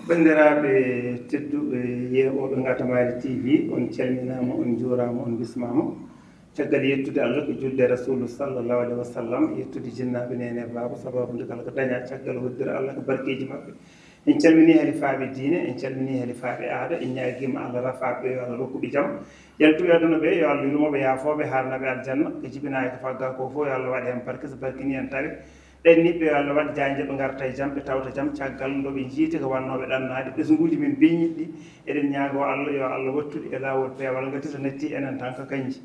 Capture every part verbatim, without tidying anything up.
Banndiraaɓe tedduɓe yeeɓooɓe Ngatamari T V, on calminaama, on njuuraama, on mbismaama. Caggal yettude Allah ko julde Rasulu sallallahu alaihi wa sallam, yettude jinnaaɓe, neene, baaba, sababu nde kala ko dañaa caggal hoddira Allah ko barkeeji maɓɓe. En calminii halifaaɓe diine, en calminii halifaaɓe aada, en ñaagiima Allah rafaaɓe yo Allah rokkuɓe jam. Yaltuɓe aduna ɓe yo Allah yurmo ɓe, yaafo ɓe, harna ɓe aljanna. Ko jibinaaki ko fagga ko fof yo Allah waɗ heen barke, so barkini en tawi. Ɗanniiɓe yo Allah waɗ jaanje ɓe ngarta e jam, ɓe tawta jam caggal nde ɓe njiiti ko wannooɓe ɗannaade. Ɓesnguuji men beñiiɗi ɗi, eɗen ñaagoo Allah yo Allah wattu ɗi e laawol peewal, ngati so natti enen tan ko kanji.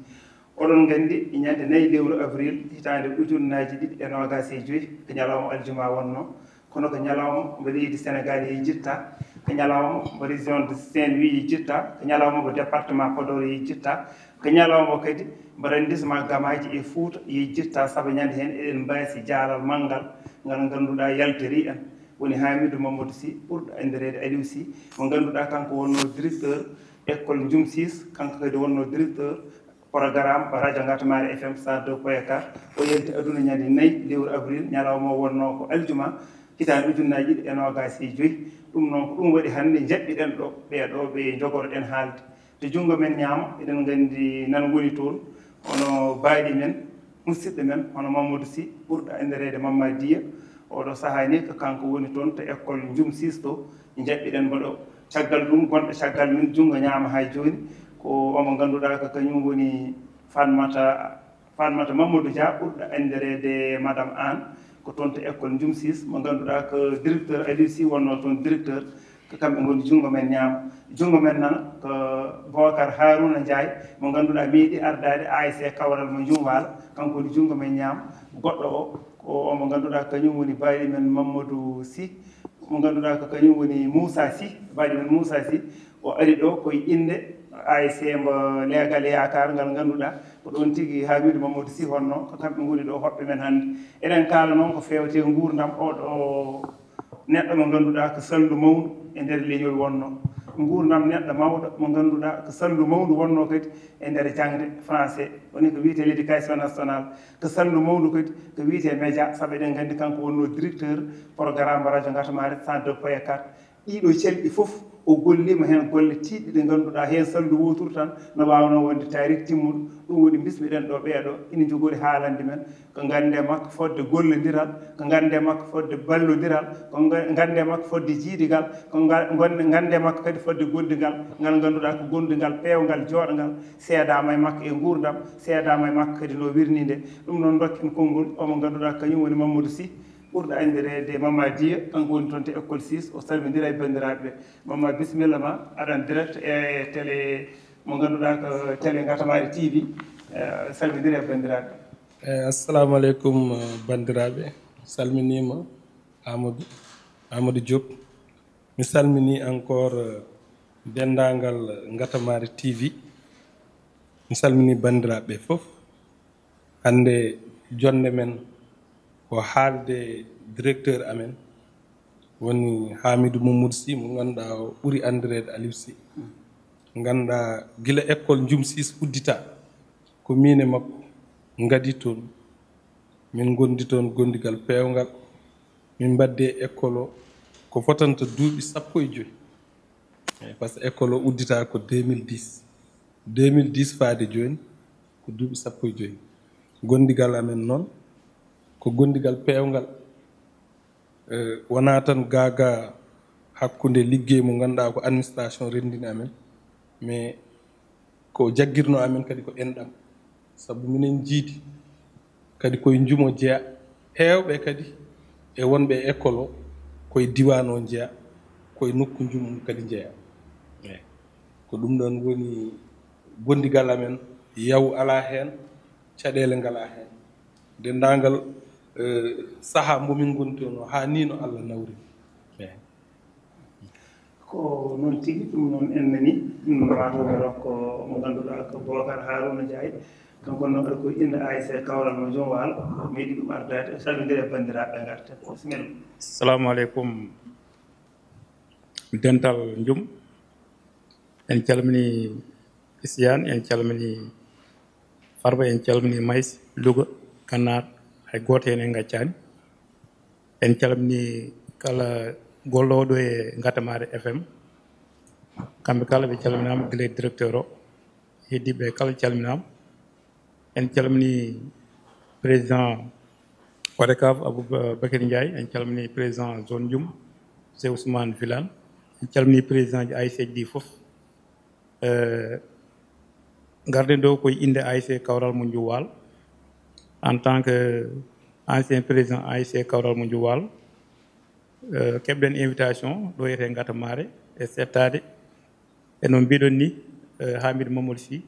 Oɗon nganndi ñande nayi lewru avril hitaande ujunnaaji ɗiɗi e noogaas e joy ko ñalawma aljuma wonnoo, kono ko ñalawma mo leydi Senegaal yejjitta, ko ñalawma mo région de Saint-Louis yejjitta, ko ñalawma mo département Podor yejjitta, ko ñalawma kadi mo arrondissement Gamaaji e Fuuta yejjitta, sabu ñande heen eɗen mbaasi jaalal manngal ngal ngannduɗaa yaltorii en, woni Hamidou Mamadou Sy, ɓurɗo anndireede Aliou Sy, mo ngannduɗaa kanko wonnoo directeur école Njum six, kanko kadi wonnoo directeur programme radio Ngatamari F M cent deux point quatre. O yalti aduna ñande nayi lewru avril, ñalawma o wonnoo ko aljuma, hitaande ujunnaaji ɗiɗi e noogaas e joy. Ɗum noon ko ɗum waɗi hannde njaɓɓiɗen ɗo ɓee ɗo ɓe njogorɗen haalde. To junngo men ñaamo, eɗen nganndi nan woni toon, hono baaɗi men, musidɗo men, hono Mamadou Sy, ɓurɗo anndireede Mamma Diya. Oɗo sahaa ni ko kanko woni toon to école Njum six to, njaɓɓiɗen mo ɗo. Caggal ɗum, gonɗo caggal men, junngo ñaamo haa jooni, ko omo ngannduɗaa ko kañum woni Fatmata, Fatmata Mamadou Dia, ɓurɗo anndireede Madame Anne, ko toon to école Njum six, mo ngannduɗaa ko directeur Aliou Sy wonnoo toon directeur, ko kamɓe ngoni junngo men ñaamo. Junngo men nano ko Bocar Harouna Ndiaye, mo ngannduɗaa meeɗi ardaade A S C Kawral mo Njum Waalo, kanko woni junngo men ñaamo. Goɗɗo o, ko o mo ngannduɗaa kañum woni baaɗi men Mamadou Sy, mo ngannduɗaa ko kañum woni Moussa Sy, baaɗi men Moussa Sy. O ari ɗo ko e innde A S C mbo Leegal e Yaakaar ngal ngannduɗaa ko ɗoon tigi Hamidou Mamadou Sy honno, ko kamɓe ngoni ɗo hoɓɓe men hannde. Eɗen kaala noon ko feewte nguurndam oɗo neɗɗo mo ngannduɗaa ko salndu mawndu e nder leñol wonnoo. Nguurndam neɗɗo mawɗo mo ngannduɗaa ko salndu mawndu wonnoo kadi e nder jaŋde français, woni ko wiyetee l'éducation nationale, ko salndu mawndu kadi ko wiyetee média, sabu eɗen nganndi kanko wonnoo directeur programme radio Ngatamari cent deux point quatre. Ɗiɗo calɗi fof o golliima heen golle tiiɗɗe ɗe ngannduɗaa heen salndu wooturu tan no waawnoo wonde taariik timmuɗo. Ɗum woni mbismiɗen ɗo ɓeeɗo ina njogori haalande men ko ngannde makko fodde gollondiral, ko ngannde makko fodde ballondiral, ko nga-, ngannde makko fodde jiidigal, ko nga-, ngon-, ngannde makko kadi fodde gondigal, ngal ngannduɗaa ko gondigal peewngal, jooɗngal, seedaama e makko e nguurndam, seedaama e makko kadi no wirnii nde. Ɗum noon ndokken konngol omo ngannduɗaa kañum woni Mamadou Sy, ɓurɗo anndireede Mama Diya, kanko woni toon to école six, o salmindira e banndiraaɓe ɓe. Mama, bisimilla ma, aɗa en direct e télé mo ngannduɗaa ko télé Ngatamari T V, eh, salmindira e banndiraaɓe. Eh, assalamu aleykum, eh, banndiraaɓe. Salminiima Amadou, Amadou Diop. Mi salminii encore, eh, denndaangal Ngatamari T V. Mi salminii banndiraaɓe ɓe fof. Hannde jonnde men ko haalde directeur amen, woni Hamidou Mamadou Sy, mo ngannduɗaa o ɓuri anndireede Aliou Sy. Ngannduɗaa gila école Njum six udditaa, ko miin e makko ngadi toon. Min ngondi toon gondigal peewngal. Min mbaɗdi e école o ko fotanta duuɓi sappo e joy. Eyi, par ce que école o udditaa ko deux mille dix. Deux mille dix faade jooni ko duuɓi sappo e joy. Gondigal amen noon ko gondigal peewngal. Eh, wonaa tan gaagaa hakkunde liggey mo ngannduɗaa ko administration renndini amen, mais ko jaggirnoo amen kadi ko enɗam. Sabu minen njiidi kadi koye Njum o jeyaa, heewɓe kadi e wonɓe e école o koye diiwaan o njeyaa, koye nokku Njum kadi njeyaa. Eyi. Ko ɗum ɗoon woni gondigal amen, yawu alaa heen, caɗeele ngalaa heen. Denndaangal, eh, sahaa mbo min ngoni toon o, haa nii no Allah nawri. Eyi. Ko noon tigi, ɗum noon en nanii, ɗum noon maa taw mi rokko mo ngannduɗaa ko Bocar Harouna Ndiaye, kanko noon ko innde A S C Kawral mo Njum Waalo, meeɗi ɗum ardaade, salmindira e banndiraaɓe ngarten. Bisimilla. Assalamu aleykum, dental Njum. En calminii Isiyaan, en calminii Farba, en calminii Mays, Louga, Gànnaar, hay gooto heen en ngaccaani. En calminii kala gollooɗo e Ngatamare F M. Kamɓe kala ɓe calminaama, gila e directeur o, heddiiɓe kala calminaama. En calminii président ODCAV Aboubacry Ndiaye, en calminii président zone Djoum, Sey Ousmane Vilane, en calminii président ji A S C ji ɗi fof. Eh, ngarɗen ɗo koye innde A S C Kawral mo Njuwal, en tant que ancien président A S C Kawral mo Njuwal, eh, keɓɗen invitation ɗo wiyetee Ngatamare e settaade. E no mbiɗon ni, eh, Hamidou Mamadou Sy,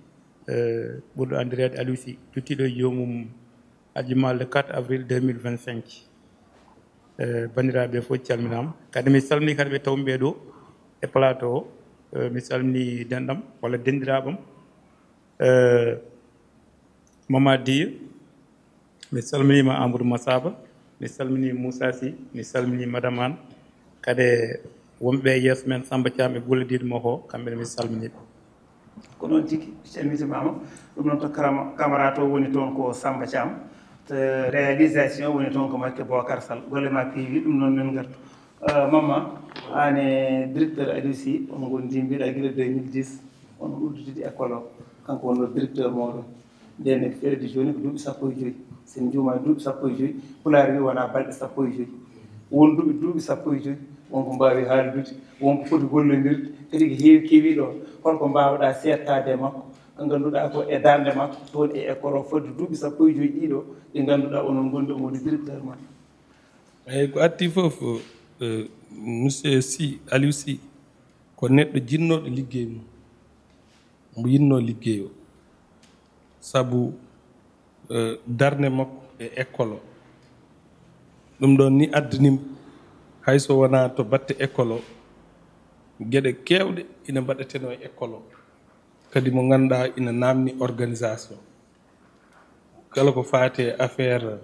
eh, ɓurɗo anndireede Aliou Sy, duttiiɗo e joomum aljuma le quatre avril deux mille vingt-cinq. Eh, banndiraaɓe fof calminaama. Kadi mi salminii kadi ɓe tawmi ɓe ɗo e plateau o. Eh, mi salminii denɗam walla denndiraaɓam. Eh, Mama Diya, mi salminiima Amadou Massaba, mi salminii Moussa Sy, mi salminii Madame Anne, kadi wonɓe e yeeso men Samba Thiam e gollodiiɗo makko o, kamɓe ne mi salminii ɓe. Ko noon tigi, calmitimaama. Ɗum noon to karama-, camarade o woni toon ko Samba Thiam. To réalisation woni toon ko Makke Bocar Sall. Golle ma peewi, ɗum noon min ngartu. Eh, Mamma, aan e directeur Aliou Sy, on ngondi mbiɗa gila deux mille dix, on udditidi école o. Kanko wonno directeur mooɗon. Nden e feere jooni ko duuɓi sappo e joy. Sen juuma duuɓi sappo e joy, Pulaar wi wona balɗe sappo e joy. Won duuɓi, duuɓi sappo e joy, wonko mbaawi haaldude, wonko foti gollondirde, kadi ko heewi kewi ɗo. Holko mbaawɗa seettaade e makko, ko ngannduɗaa ko e darnde makko, toon e école o fodde duuɓi sappo e joy ɗiɗo, ɗi ngannduɗaa onon ngondi omo woni directeur makko? Eyi, ko addi fof, eh, monsieur Sy, Aliou Sy, ko neɗɗo jinnooɗo liggey mum. Mbo yinnoo liggey o. Sabu, eh, darnde makko e école o. Ɗum ɗoon ni addani mo, hay so wonaa to batte école o, geɗe keewɗe ina mbaɗetenoo e école o. Kadi mo ngannduɗaa ina naamni organisation. Kala ko faati e affaire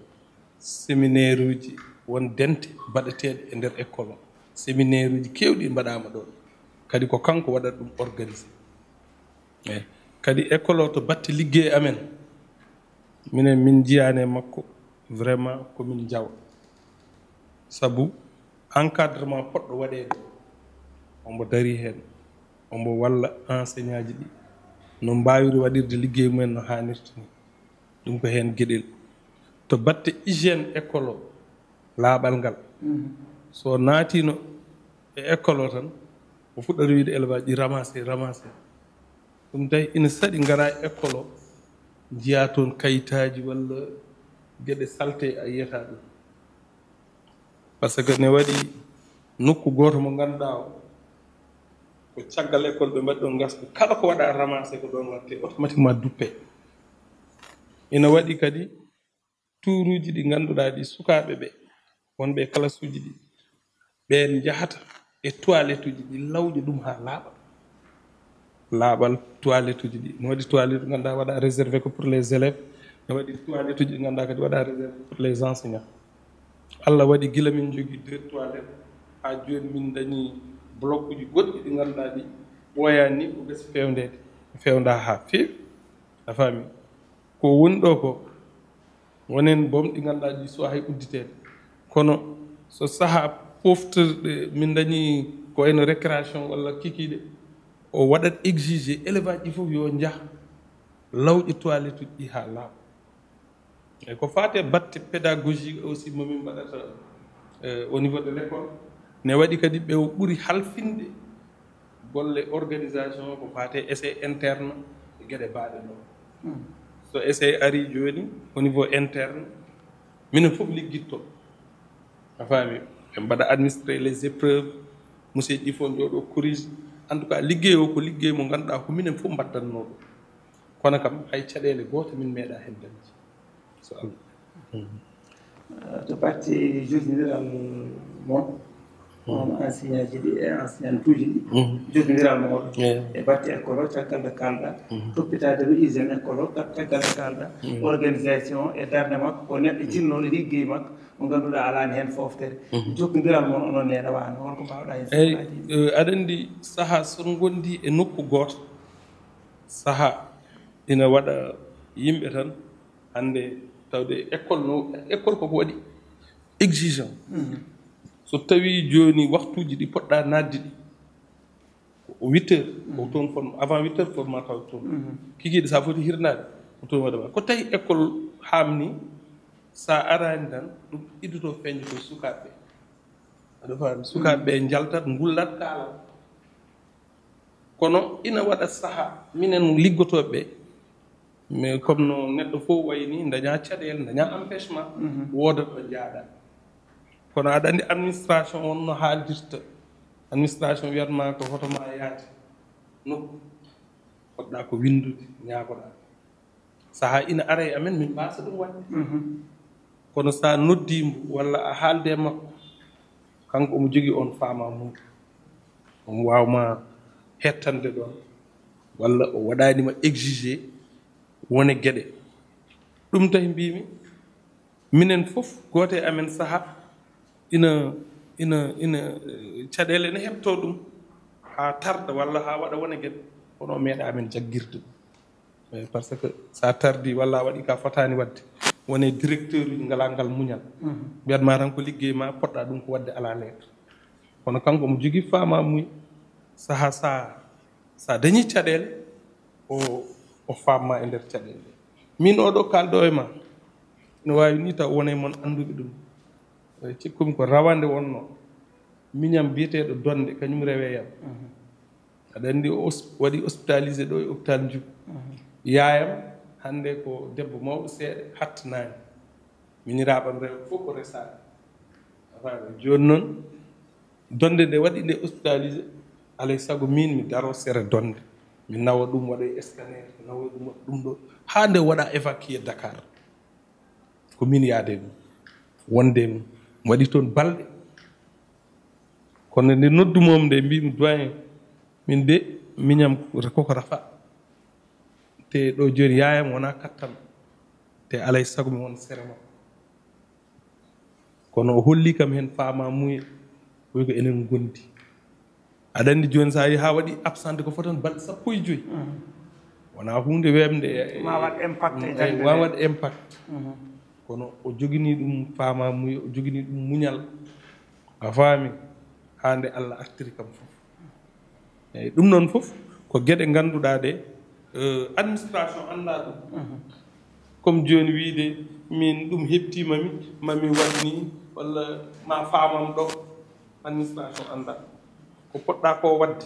séminaire uji, won dente mbaɗeteeɗe e nder école o. Séminaire uji keewɗi mbaɗaama ɗoon. Kadi ko kanko waɗata ɗum organisé. Eyi. Kadi école o to batte liggey amen, minen min njiyaani e makko vraiment ko min njawa. Sabu encadrement poɗɗo waɗeede, omo darii heen, omo walla enseignant ji ɗi no mbaawiri waɗirde liggey mumen no haanirta ni. Ɗum ko heen geɗel. To batte hygiène école o, laaɓal ngal. Mhm. So naatiino e école o tan, o fuɗɗata wiide élève aji ɗi ramassé, ramassé. Ɗum tawi ina saɗi ngara e école o, njiyaa toon kayitaaji walla geɗe salte a yiyata ɗum. Par ce que ne waɗi nokku gooto mo ngannduɗaa o, ko caggal école ɓe mbaɗi ɗon ngasku. Kala ko waɗa ramassé ko ɗon watte automatiquement duppe. Ina waɗi kadi tuuruuji ɗi ngannduɗaa ɗi sukaaɓe ɓe wonɓe e kalasuuji ɗi, ɓeen njahata e toilette uji ɗi lawƴa ɗum haa laaɓa. Laaɓal toilette uji ɗi. No waɗi toilette ngannduɗaa waɗa réservé ko pour les élèves. No waɗi toilette uji ɗi ngannduɗaa kadi waɗa réservé pour les enseignants. Allah waɗi gila min njogii deux toilettes, haa jooni min dañi bloc uji goɗɗi ɗi ngannduɗaa ɗi ɓooyaani ni ko gasi feewndeede. Feewndaa haa feewi. A faami? Ko woni ɗo ko, wonen boom ɗi ngannduɗaa ɗi suwaa hay udditeede. Kono so sahaa poftirɗe, min dañi ko wayno récréation walla kikiiɗe, o waɗat exigé élève aji ɗi fof yo njah lawƴe toilette uji ɗi haa laaɓa. E ko faati e batte pédagogique aussi mo min mbaɗata, eh, au niveau de l'école, ne waɗi kadi ɓe o ɓuri halfinde golle organisation ko faati e essai interne e geɗe baaɗe ɗo. Hmm. So essai ari jooni au niveau interne, minen fof liggitto. A faami? Ɓe mbaɗa administrer les épreuves, monsieur ji fof njooɗo corrige. En tout cas, liggey o ko liggey mo ngannduɗaa ko minen fof mbaddannoo ɗum. Kono kam, hay caɗeele goote min meeɗa heen dañde. So Allah. Hmm. Eh, to batte jokkondiral mon, on enseignant ji ɗi e enseignante uji ɗi, jokkondiral mon e batte école o, caggal nde kaalɗa, toppitaade ko hygiène école o, caggal nde kaalɗa, organisation e darnde makko, ko neɗɗo jinnooɗo liggey makko, mo ngannduɗaa alaani heen fooftere. Jokkondiral mon onon ne, no waano, holko mbaawɗaa heen? Eyi, sifaaji? Eh, aɗa anndi sahaa so ngondi e nokku gooto, sahaa ina waɗa yimɓe tan, hannde tawde école no, école koko waɗi exigeant. Mhm. So tawii jooni waxtuuji ɗi poɗɗaa naatde ɗi, ko huit heures, ko toon fotnoo, avant huit heures fotnoo taw toon. Kikiiɗe, so a foti hirnaade, ko toon waɗata. Ko tawi école haamnii, so a araani tan, ɗum iddotoo feeñde ko sukaaɓe ɓee. Aɗa faami? Sukaaɓe ɓee njaltat, ngullat, kaalat. Kono ina waɗa sahaa, minen liggotooɓe ɓee, mais comme no neɗɗo fof wayi nii, dañaa caɗeele, dañaa empêchement, woodat ɗo njaaɗaa. Kono aɗa anndi administration on no haaldirta. Administration wiyat ma ko hoto ma yaade nokku, poɗɗaa ko winndude, ñaagoɗaa. Sahaa ina ara e amen, min mbaasa ɗum waɗde. Kono so a noddii mbo walla a haalde e makko, kanko omo jogii on faama mum. Omo waawa ma hettande ɗoon, walla o waɗaani ma exigé wone geɗe. Ɗum tahi mbiimi, minen fof, gooto e amen sahaa ina, ina, ina, eh, caɗeele ene heɓtoo ɗum haa tarda walla haa waɗa wone geɗe, kono o meeɗaa amen jaggirde ɗum. Eh, parce que so a tardii walla a waɗii ka fotaani waɗde, wone directeur uji ngalaa ngal muñal. Mbiyat ma tan ko liggey ma, poɗɗaa ɗum ko waɗde à la lettre. Kono kanko omo jogii faama mum, sahaa, sahaa, so a dañii caɗeele, o, o faamma e nder caɗeele ɗe. Min oɗo kaalɗo e ma, no waawi nii taw wonay mon annduɓe ɗum. Eh, cikkumi ko rawande wonnoo. Miñam biyeteeɗo Donde, kañum rewee yam. Aɗa anndi o os-, waɗi hospitalisé ɗo e hôpital Djouf. Yaayam hannde ko debbo mawɗo seeɗa, hattanaani. Miñiraaɓe am rewɓe fof ko resaani. A faami? Jooni noon, Donde nde waɗi nde hospitalisé, alay sago miin mi daroo sere Donde. Mi nawa ɗum, waɗa e scanner, nawa ɗum, waɗa ɗum ɗo, haa nde waɗa évacué Dakar. Ko miin yaade e mum, wonde e mum, mi waɗi toon balɗe. Kono nde noddu mom nde, mbiimi, "Doyen, min de, miñam koko rafa. Te ɗo jooni yaayam wonaa kattam. Te alay sago mi won sere makko." Kono o holli kam heen faama muuya, o wi ko enen ngondi. Aɗa anndi jooni so a yii haa waɗi absenté ko fotani balɗe sappo e joy. Wonaa huunde weeɓnde e, e, ma waɗ impact e, e jannde ma nde. Waɗ impact. Kono o joginii ɗum faama muuya, o joginii ɗum muñal. A faami? Haa nde Allah artiri kam fof. Eeyi, ɗum noon fof ko geɗe ngannduɗaa ɗe, eh, administration anndaa ɗum. Comme jooni wiyde min ɗum heɓtiima mi, ma mi waɗ nii, walla ma faamam ɗo, administration anndaa. Ko poɗɗaa ko waɗde.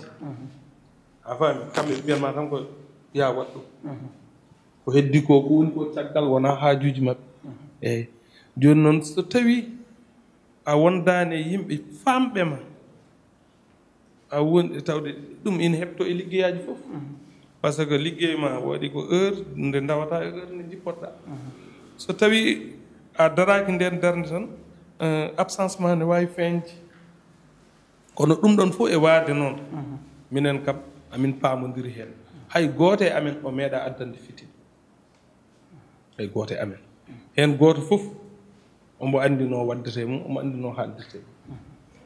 A faami? Kamɓe ɓe mbiyat ma tan ko yaa waɗ ɗum. Ko heddi ko, ko woni ko caggal, wonaa haajuuji maɓɓe. Eeyi. Jooni noon, so tawii a wondaani e yimɓe faamɓe ma, a woni, tawde ɗum ina heɓtoo e liggeyaaji fof. Par ce que liggey ma waɗi ko heure nde ndawata e heure nde njippoɗaa. So tawii a daraaki ndeen darnde tan, eh, absence ma ne waawi feeñde. Kono ɗum ɗoon fof e waade noon, minen kam, amin paamondiri heen. Hay gooto e amen o meeɗaa addande fitina. Hay gooto e amen. Heen gooto fof, omo anndi no waddetee mum, omo anndi no haaldirtee mum.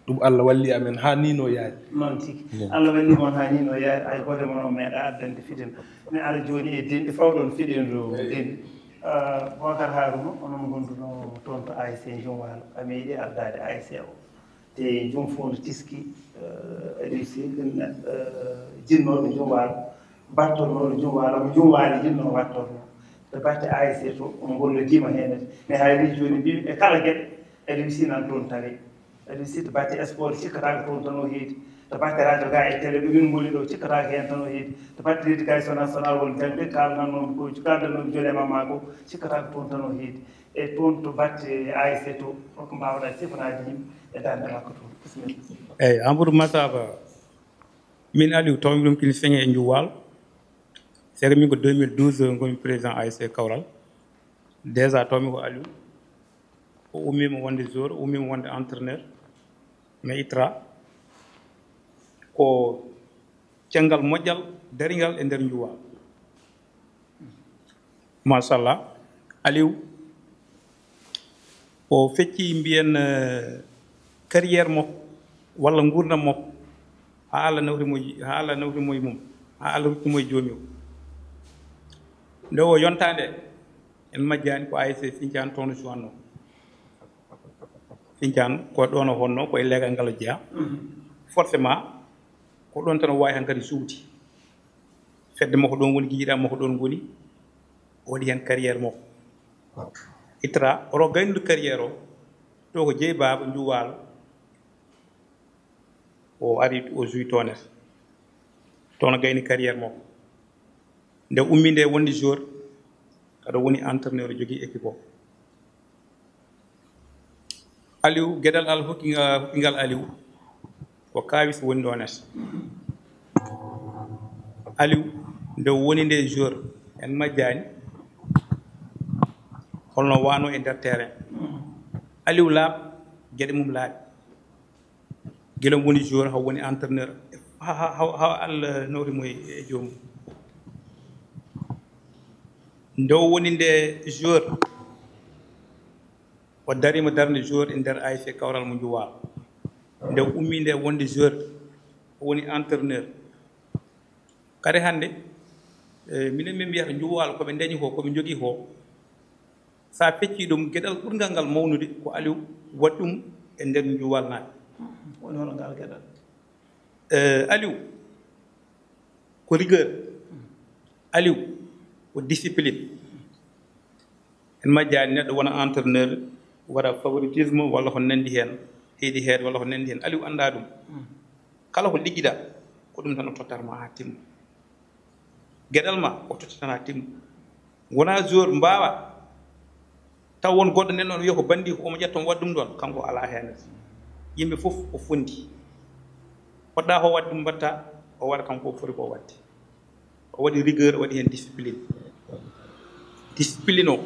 Ɗum Allah walli amen haa nii no yaari. Noon tigi. Noon. Allah walli mon haa nii no yaari, hay gooto e mon o meeɗaa addande fitina. Mi ara jooni e denɗi, fawɗon fiɗendu denɗi. Ah, Bocar Harouna, onon ngondunoo toon to A S C Jom Waalo, a meeɗi ardaade A S C o. Te jom fof no tiski, eh, Aliou Sy, ɗum, eh, jinnooɗo jom waalo, battornooɗo jom waalo, ko jom waalo jinnoo wattornoo. To batte A S C to, on ngollodiima heen. Mais hay leydi jooni mbimi e kala geɗe, Aliou Sy nan toon tawi. Aliou Sy to batte sport, cikkata ko toon tan o heedi. To batte radio ga e télé, ɗo min ngoni ɗo, cikkata ko heen tan o heedi. To batte éducation nationale, won jaŋde kaalnanoomi ko, kaaldanoomi jole mamma ko, cikkata ko toon tan o heedi. E toon to batte A S C to, holko mbaawɗaa sifanaaji yimɓe e darnde makko toon? Bisimilla. Eeyi, Amadou Massaba, min Aliou, tawmi ɗum kini feŋe e Njuwal. Sere min ko deux mille douze ngonmi président A S C Kawral. Déjà tawmi ko Aliou. O ummiima wonde joueur, o ummiima wonde entraîneur. Mais itra ko cenngal moƴƴal, daringal e nder Njuwal. Machallah. Aliou, o fecci mbiyen, eh, carrière makko walla nguurndam makko, haa Allah nawri mo, haa Allah nawri mo e mum, haa Allah rokki mo e joomi o. Nde o yontaa nde, en majjaani ko A S C Sinthiane toon o cuwatnoo. Fincan ko ɗon o honno ko e leegal ngal o jeyaa. Forcément ko ɗon tan o waawi hankadi suuti. Fedde makko ɗon woni, giƴiɗaa makko ɗon ngoni, o waɗi heen carrière makko. Itra oro gaynude carrière o to ko jeyi baaba Njuwaalo. O ari o juwi toon et toon o gayni carrière makko. Nde ummi nde wonde joueur, kaɗo woni entraîneur, jogii équipe o. Aliou, geɗal Allah hokki nga-, hokki ngal Aliou, ko kaawis woni ɗon et. Aliou, nde woni nde joueur, en majjaani, holno wano e nder terrain. Aliou laaɓ, geɗe mum laaɓi. Gila woni joueur, haw woni entraîneur, ha, ha, ha, ha Allah nawri mo e, e joomum. Nde o woni nde joueur, o darima darnde joueur e nder A S C Kawral mo Njuwaalo. Nde o ummi nde wonde joueur, o woni entraîneur. Kadi hannde, eh, minen min mbiyata Njuwaalo, ko ɓe ndañi ko, ko ɓe njogii ko, so a feccii ɗum, geɗal ɓurngal ngal mawnude ko Aliou waɗi ɗum e nder Njuwaalnaaɓe. Woni hono ngal geɗal? Eh, Aliou ko rigueur. Aliou ko discipline. En majjaani neɗɗo wona entraîneur, waɗa favoritisme walla ko nanndi heen, heedi heede walla ko nanndi heen. Aliou anndaa ɗum. Kala ko liggiɗaa, ko ɗum tan o tottata ma haa timma. Geɗal ma, o tottata tan haa timma. Wona joueur mbaawa, taw won goɗɗo nden ɗon wiya ko banndi ko omo ƴetta omo waɗa ɗum ɗon, kanko o alaa heen. Yimɓe fof o fondi. Poɗɗaa ko waɗde ɗum mbaɗta, o waɗa kanko o foti ko waɗde. O waɗi rigueur, o waɗi heen discipline. Discipline o,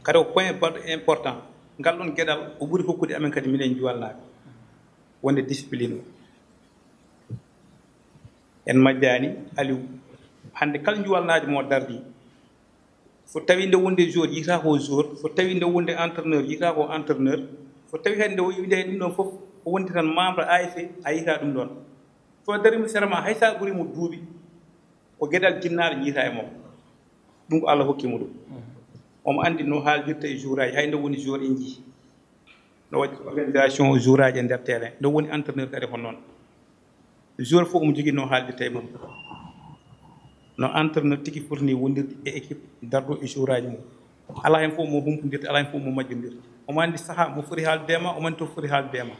kadi ko point baɗɗo important. Ngal ɗon geɗal, o ɓuri hokkude amen kadi minen Njuwalnaaɓe. Wonde discipline o. En majjaani Aliou. Hannde kala Njuwalnaajo mo dardi, so tawi nde wonde joueur, yiyata ko joueur. So tawi nde wonde entraîneur, yiyata ko entraîneur. So tawi kadi nde o wiide ɗum ɗon fof, o wondi tan membre A S C, a yiyata ɗum ɗon. So darima sera ma, hay sa ɓuri mo duuɓi, ko geɗal jinnaaɗo jiyata e makko. Ɗum ko Allah hokki mo ɗum. Omo anndi no haaldirta e joueur aji, hay nde woni joueur en jii. No waɗi organisation joueur aji e nder terrain. Nde woni entraîneur kadi ko noon. Joueur fof omo jogii no haaldirta e mum. No entraîneur tigi foti ni wondirde e équipe, dardo e joueur aji mum. Alaa heen fof mo humpondirta, alaa heen fof mo majjondirta. Omo anndi sahaa mo foti haalde e ma, omo anndi to foti haalde e ma.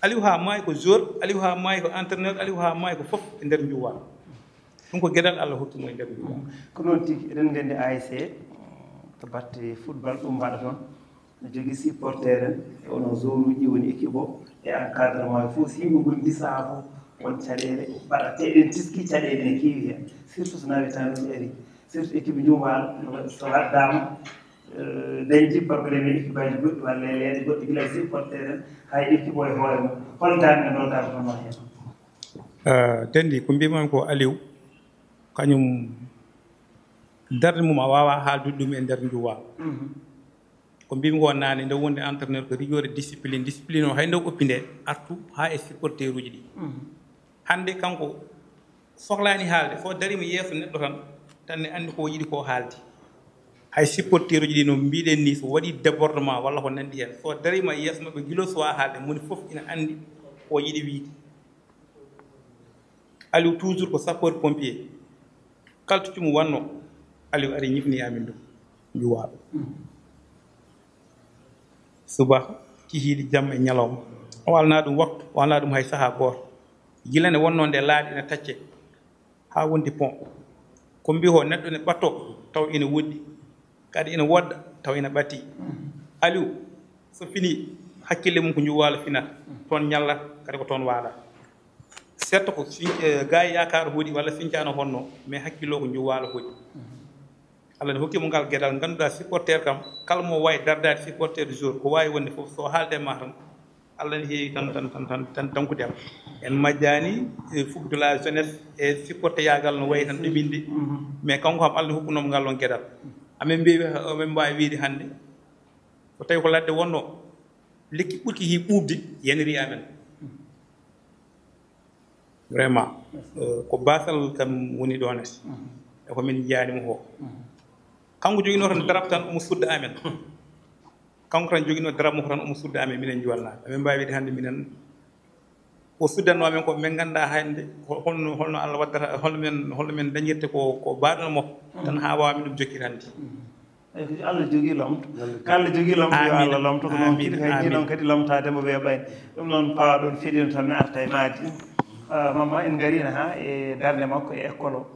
Aliou haa maayi ko joueur, Aliou haa maayi ko entraîneur, Aliou haa maayi ko fof e nder Njuwaalo. Ɗum ko geɗal Allah hokki mo e nder Njuwaalo. Ko noon tigi, eɗen nganndi A S C, to batte football, ɗum mbaɗa toon. No jogii supporter en, e onon joueuruuji woni équipe o, e encadrement o fof, so yimɓe ngondi sahaa fof, won caɗeele mbaɗa, te eɗen teski caɗeele ne keewi heen, surtout so nawetaanuuji ari, surtout équipe Njuwaalo, so waddaama, eh, dañde problème e équipe aji goɗɗi walla e leeɗe goɗɗe, gila supporter en, hay équipe o e hoore mum, hol darnde ndottaa hono heen? Eh, Denndi, ko mbiymi on ko Aliou, kañum darnde mum a waawaa haaldude ɗum e nder Njuwaalo. Mhm. Ko mbiymi ko naane, nde wonde entraîneur ko rigueur e discipline. Discipline o hay nde o oppi nde, artu haa e supporteruuji ɗi. Mhm. Hannde kanko sohlaani haalde, so dariima yeeso neɗɗo tan, tan ne anndi ko yiɗi ko haaldi. Hay supporteruuji ɗi no mbiɗen ni, so waɗi débordement walla ko nanndi heen, so dariima yeeso maɓɓe gila suwaa haalde, moni fof ina anndi ko yiɗi wiide. Aliou toujours ko sapeur pompier. Kala to cumu wanno, Aliou ari ñifni amin ɗum. Njuwaalo. Suba, kihiiɗi, jamma e ñalawma. O alnaa ɗum waktu, o alnaa ɗum hay sahaa gooto. Gila nde wonnoo nde laaɗi ina tacce, haa wondi pont. Ko mbiyi ko neɗɗo ne ɓatto, taw ina woɗɗi. Kadi ina woɗɗa, taw ina ɓatti. Aliou, so fini, hakkille mum ko Njuwaalo finata. Toon ñalla, kadi ko toon waala. Certes ko Fin-, eh, Gaay Yaakaar hoɗi walla Fincaano honno, mais hakkillo ko Njuwaalo hoɗi. Allah ne hokki mo ngal geɗal, ngannduɗaa supporter kam, kala mo waawi dardaade supporter du jour, ko waawi wonde fof, so haalde e ma tan, Allah ne heewi tan, tan, tan, tan, tan tankude am. En majjaani, eh, Fougue de la Jeunesse e supporter yaagal no wayi tan ɗuminde. Mhm. Mais kanko kam Allah ne hokkuno mo ngal ɗon geɗal. Amen mbeewi, amen mbaawi wiide hannde, so tawi ko ladde wonno, lekki ɓurki hi ɓuuɓde, yaniri amen. Vraiment, eh, ko baasal kam woni ɗon es. Mhm. E ko min njiyaani mo ko. Mhm. Kanko joginoo tan darap tan omo sudda amen. Kanko tan joginoo dara makko tan, omo sudda amen minen Njuwalnaaɓe. Amin mbaawi wiide hannde minen, ko suddanno amen ko, min nganndaa hannde holno, holno Allah waddata, holno men, holno men dañirta ko, ko baaɗono makko tan haa waawa min ɗum jokkitande. Eyi, ko Allah jogii lomto. Ko Allah jogii lomto, yo Allah lomto. Ko noon kiɗi kay, noon kadi lomtaade mo weeɓayno. Ɗum noon, paaɗon fiɗino tan, mi arta e maadi. Mamma, en ngariino haa e darnde makko e école o.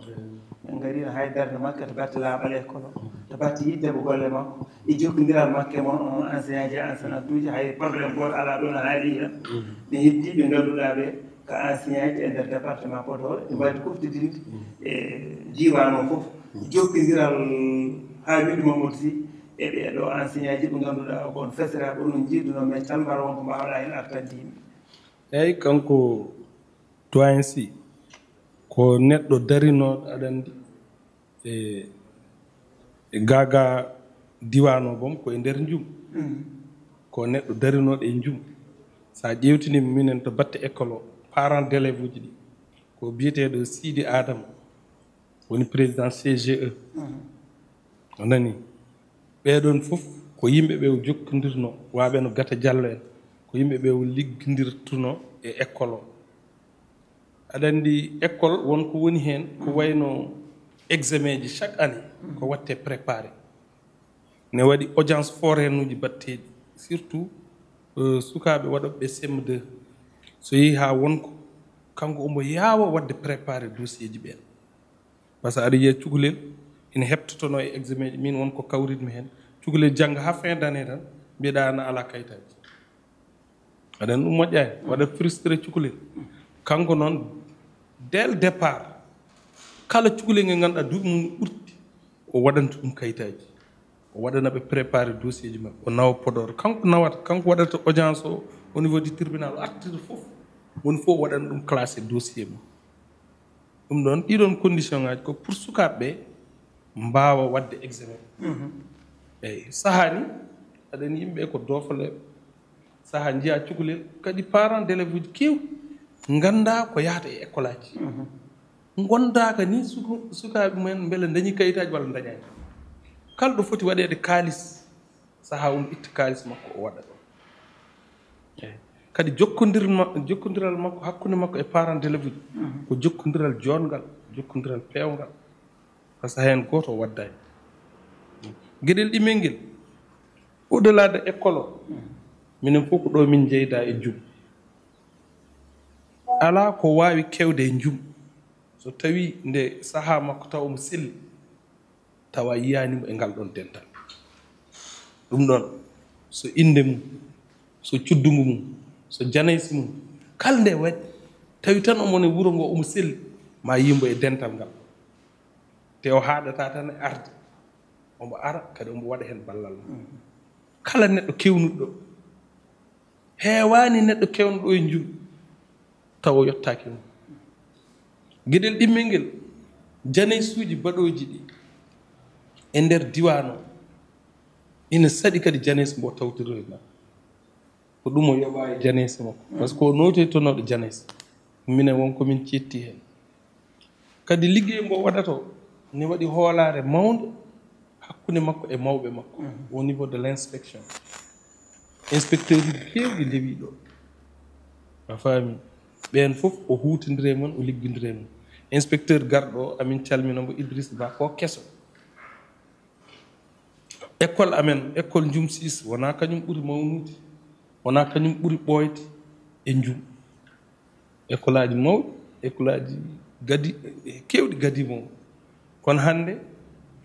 En ngariino haa e darnde makko to batte laaɓal école o, to batte yiɗde mo golle makko, e jokkondiral makko e mon, on enseignant ji e enseignant uji, hay problème gooto alaa ɗo no haali tan. Ne heddii ɓe ngannduɗaa ɓe ko enseignant ji e nder département Podor, ɓe mbaɗi koftidinde e diiwaan o fof. Jokkondiral Hamidou Mamadou Sy e ɓee ɗo enseignant ji ɓe ngannduɗaa ko on fesiraaɓe, onon njiiduno, mais calmbar won ko mbaawɗaa heen artande yimɓe. Eeyi, kanko doyen Sy ko neɗɗo darinooɗo, aɗa anndi, e e gaagaa diiwaan o boom ko e nder njum. Ko neɗɗo darinooɗo e njum. So a ƴeewtiniima minen to batte école o, parents d'élèves uji ɗi, ko biyeteeɗo Siidi Aadama woni président C G E. A nanii? Ɓee ɗoon fof ko yimɓe ɓe o jokkondirnoo, waaɓe no Gata Jallo en, ko yimɓe ɓe o liggondirtunoo e école o. Aɗa anndi, école won ko woni heen, ko wayno examen ji chaque année ko waɗtee préparé. Ne waɗi audience foraine uji baɗteeɗi, surtout sukaaɓe waɗooɓe C M deux. So yehii haa won ko, kanko omo yaawa waɗde préparé dossier ji ɓeen. Par ce que aɗa yiya cukalel ina heɓtotonoo e examen ji, miin won ko kawritmi heen. Cukalel jannga haa fin d'année tan, mbiyeɗaa na alaa kayitaaji. Aɗa anndi ɗum moƴƴaani, waɗa frustré cukalel. Kanko noon, dès le départ, kala cukalel ngel ngannduɗaa duuɓi mum ɓurti, o waɗanta ɗum kayitaaji. O waɗana ɓe préparé dossier ji maɓɓe, o nawa Podor. Kanko nawata, kanko waɗata audience o au niveau du tribunal, o artirta fof. Woni fof o waɗana ɗum classé dossier mum. Ɗum ɗoon, ɗiɗoon condition ngaaji ko pour sukaaɓe ɓe mbaawa waɗde examen. Eeyi, sahaa ni, aɗa anndi yimɓe ko doofoleeɓe. Sahaa njiyaa cukalel, kadi parents d'élèves uji keewɗi nganndaa ko yahata e école aji. Ngonndaaka ni suka-, sukaaɓe mumen mbele ndañii kayitaaji walla ndañaani. Kala ɗo foti waɗeede kaalis, sahaa omo itta kaalis makko o waɗa ɗoon. Eeyi. Kadi jokkondir ma-, jokkondiral makko hakkunde makko e parents d'élèves uji ko jokkondiral joɗngal, jokkondiral peewngal. Par ce que heen gooto o waddaani. Geɗel ɗimmel ngel, au-delà de école o, minen fof ko ɗo min njeyda e njum. Alaa ko waawi kewde e njum so tawii nde sahaa makko tawa omo selli, tawa yiyaani mo e ngal ɗoon dental. Ɗum ɗoon, so innde mum, so cuddungu mum, so janaysi mum, kala nde waɗi, tawi tan omo e wuro ngo, omo selli, ma yii mbo e dental ngal. Te o haaɗataa tan e arde, omo ara kadi omo waɗa heen ballal mum. Kala neɗɗo kewnuɗo ɗo, heewaani neɗɗo kewnuɗo e njum tawa o yottaaki mum. Geɗel ɗimmel ngel, janaysuuji baɗooji ɗi e nder diiwaan o, ina saɗi kadi janaysu mbo tawtoroyna. Ko ɗum o yoɓaa e janaysu makko. Par ce que o nootoytonooɗo janaysu. Minen won ko min ceetti heen. Kadi liggey mbo waɗata o, ne waɗi hoolaare mawnde hakkunde makko e mawɓe makko, au niveau de l'inspection. Inspecteur uji keewɗi ndewii ɗo. A faami? Ɓeen fof o huutondiri e mon, o liggondiri e mon. Inspecteur garɗo o, amin calmina mbo, Idriss Ba, ko keso. École amen, école Njum six, wonaa kañum ɓuri mawnude, wonaa kañum ɓuri ɓooyde e Njum. École aji mawɗi, école aji gadi, keewɗi gadiima o. Kono hannde,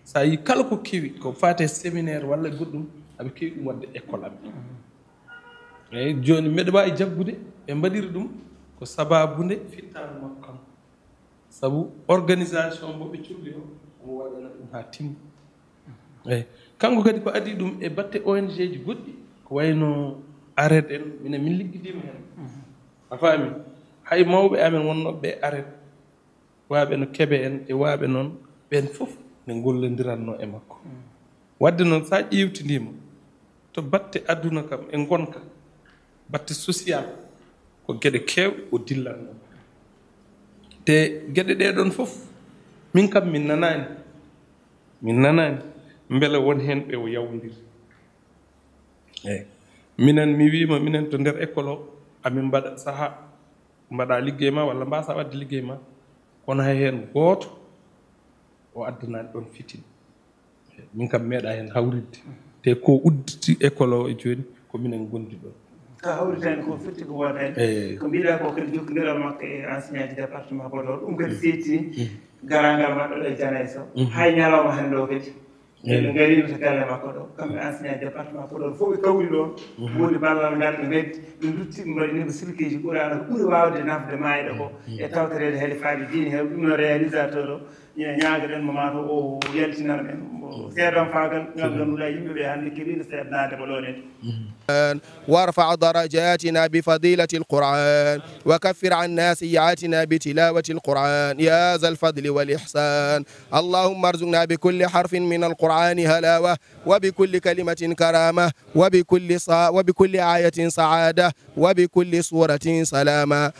so a yii kala ko kewi, ko faati e séminaire walla goɗɗum, aɓe kewi ɗum waɗde école amen. Eeyi, jooni mbeɗa waawi jaggude, ɓe mbaɗiri ɗum ko sabaabu nde fittaandu makko kanko. Sabu organisation mo ɓe cuɓi o, omo waɗana ɗum haa timmi. Eeyi, kanko kadi ko adii ɗum e batte O N G ji goɗɗi, ko wayno ARED en, minen min liggidiima heen. A faami? Hay mawɓe amen wonnooɓe ɓe ARED, waaɓe no Kebe en e waaɓe noon, ɓeen fof ne ngollondiratnoo e makko. Waɗde noon, so a ƴeewtidiima to batte aduna kam e ngonka, batte social, ko geɗe keewɗe o dillatnoo. Te geɗe ɗee ɗoon fof, min kam min nanaani, min nanaani mbele won heen ɓe o yawondiri. Eyi. Minen, mi wiima, minen to nder école o, amin mbaɗa saha, mbaɗa liggey ma walla mbasa waɗde liggey ma, kono hay heen gooto o addanaani ɗoon fitina. Min kam meeɗa heen hawritde. Te ko udditi école o e jooni, ko minen ngondi ɗoon. Ka hawritani ko firti ko woodani. Eyi. Ko mbiɗa ko kadi jokkondiral makko e enseignant ji département Podor, ɗum kadi seetti garangal maɓɓe ɗo e Janay Sow. Hay ñalawma hannde o kadi. Eɓe ngarino to galle makko ɗo, kamɓe enseignant département Podor fof ɓe kawri ɗo, woni ballal ngal ɓe ngaddi, ɓe ndutti, ɓe mbaɗi ni ko silkiji Qur'ana ko ɓuri wawde nafde mayɗo ko e tawtoreede halifaaɓe diine he ɗum no réalisateur o, ina ñaagoɗen mo mataw o yaltinana men mo seedam faagal ngal ngannduɗaa yimɓe ɓe hannde keɓino seednaade ko ɗo ɗen. وارفع درجاتنا بفضيلة القرآن، وكفر عنا سيئاتنا بتلاوة القرآن يا ذا الفضل والإحسان. اللهم ارزقنا بكل حرف من القرآن هلاوة، وبكل كلمة كرامة، وبكل صا-، وبكل آية سعادة، وبكل سورة سلامة.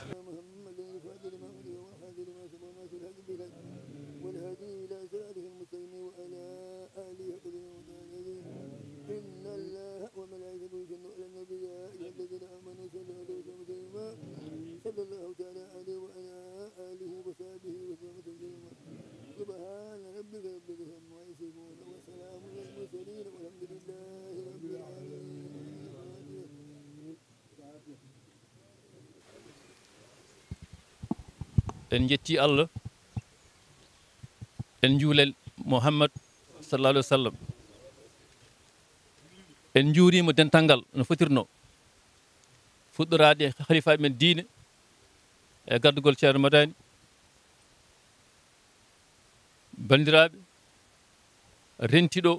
إن الله وملائكته يصلون على النبي، يا أيها الذين آمنوا صلوا عليه وسلموا تسليما. صلى الله تعالى عليه وعلى آله وصحبه وسلم تسليما. سبحان ربك رب العزة عما يصفون، وسلام على المرسلين، والحمد لله رب العالمين. En njetti Allah, en njuulel Muhammad sallallahu alaihi wasallam. En njuuriima dental ngal no fotirno, fuɗɗoraade e halifaaɓe men diine e gardugol Ceerno Madani. Banndiraaɓe, renti ɗo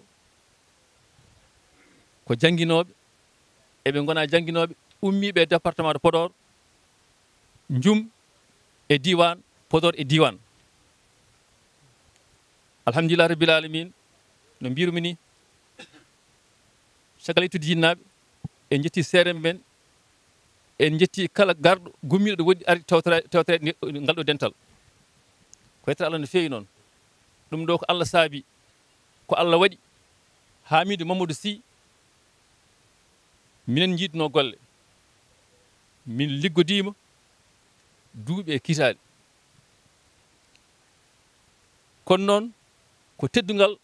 ko jannginooɓe, eɓe ngona jannginooɓe ummiiɓe e département de Podor, Njum e diiwaan, Podor e diiwaan. Alhamdulillah Rabbil Alamin, no mbirumi ni, caggal yettude jinnaaɓe, en njetti seeremɓe men, en njetti kala garɗo gummiiɗo ɗo woɗɗi ari tawtora-, tawtoreede ngal ɗo dental. Ko yettere Allah no feewi noon. Ɗum ɗo ko Allah saabi, ko Allah waɗi. Hamidou Mamadou Sy, minen njiidno golle, min liggodiima duuɓi e kiitaali. Kono noon, ko teddungal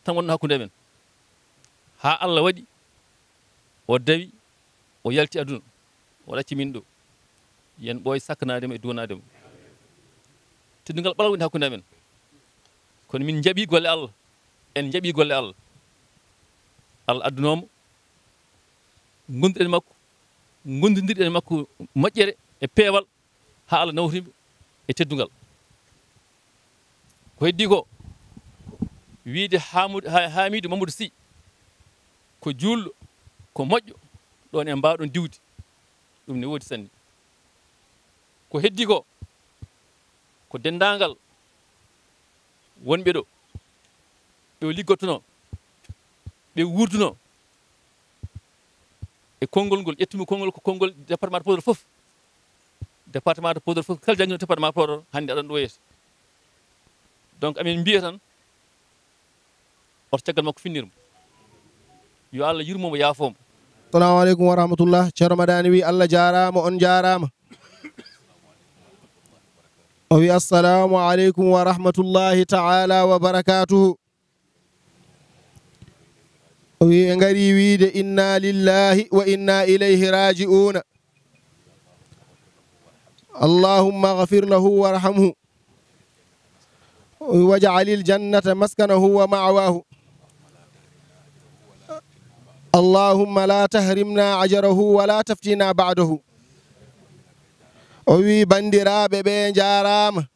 tan wonno hakkunde amen. Haa Allah waɗi, o dawi, o yalti aduna, o ɗacci min ɗo. Yen ɓooy sakkanaade mo e duwanaade mo. Teddungal ɓalal woni hakkunde amen. Kono min njaɓi golle Allah, en njaɓi golle Allah. Allah addunoo mo, ngonduɗen e makko, ngondondirɗen e makko moƴƴere e peewal, haa Allah nawtimo e teddungal. Ko heddi ko, wiide Hamud-, Ha-, Hamidou Mamadou Sy ko juulɗo, ko moƴƴo, ɗon en mbaawɗon diwde. Ɗum ne woodi sanne. Ko heddi ko, ko denndaangal wonɓe ɗo, ɓe o liggottunoo, ɓe wuurduno e konngol ngol, ƴettumi konngol ko konngol département de Podor fof. Département de Podor fof, kala janngino département Podor, hannde aɗon ɗo yeeso. Donc, amin mbiya tan, oto caggal makko finnir mo. Yo Allah yurmo mo, yaafo mo. Assalamu alaikum wa rahmatullah. Ceerno Madani wi, Allah jaaraama, on jaaraama. O wi, "Assalamu alaikum wa rahmatullahi ta'ala wa barakatuhu." O wi, "En ngari wiide inna lillahi wa inna ilayhi raji'una. Allahumma ghafir lahu warhamhu. Waj'alil jannata maskanahu wa ma'wahu. Allahumma la tahrimna ajrahu wa la taftina ba'dahu." O wi, "Banndiraaɓe ɓe njaaraama.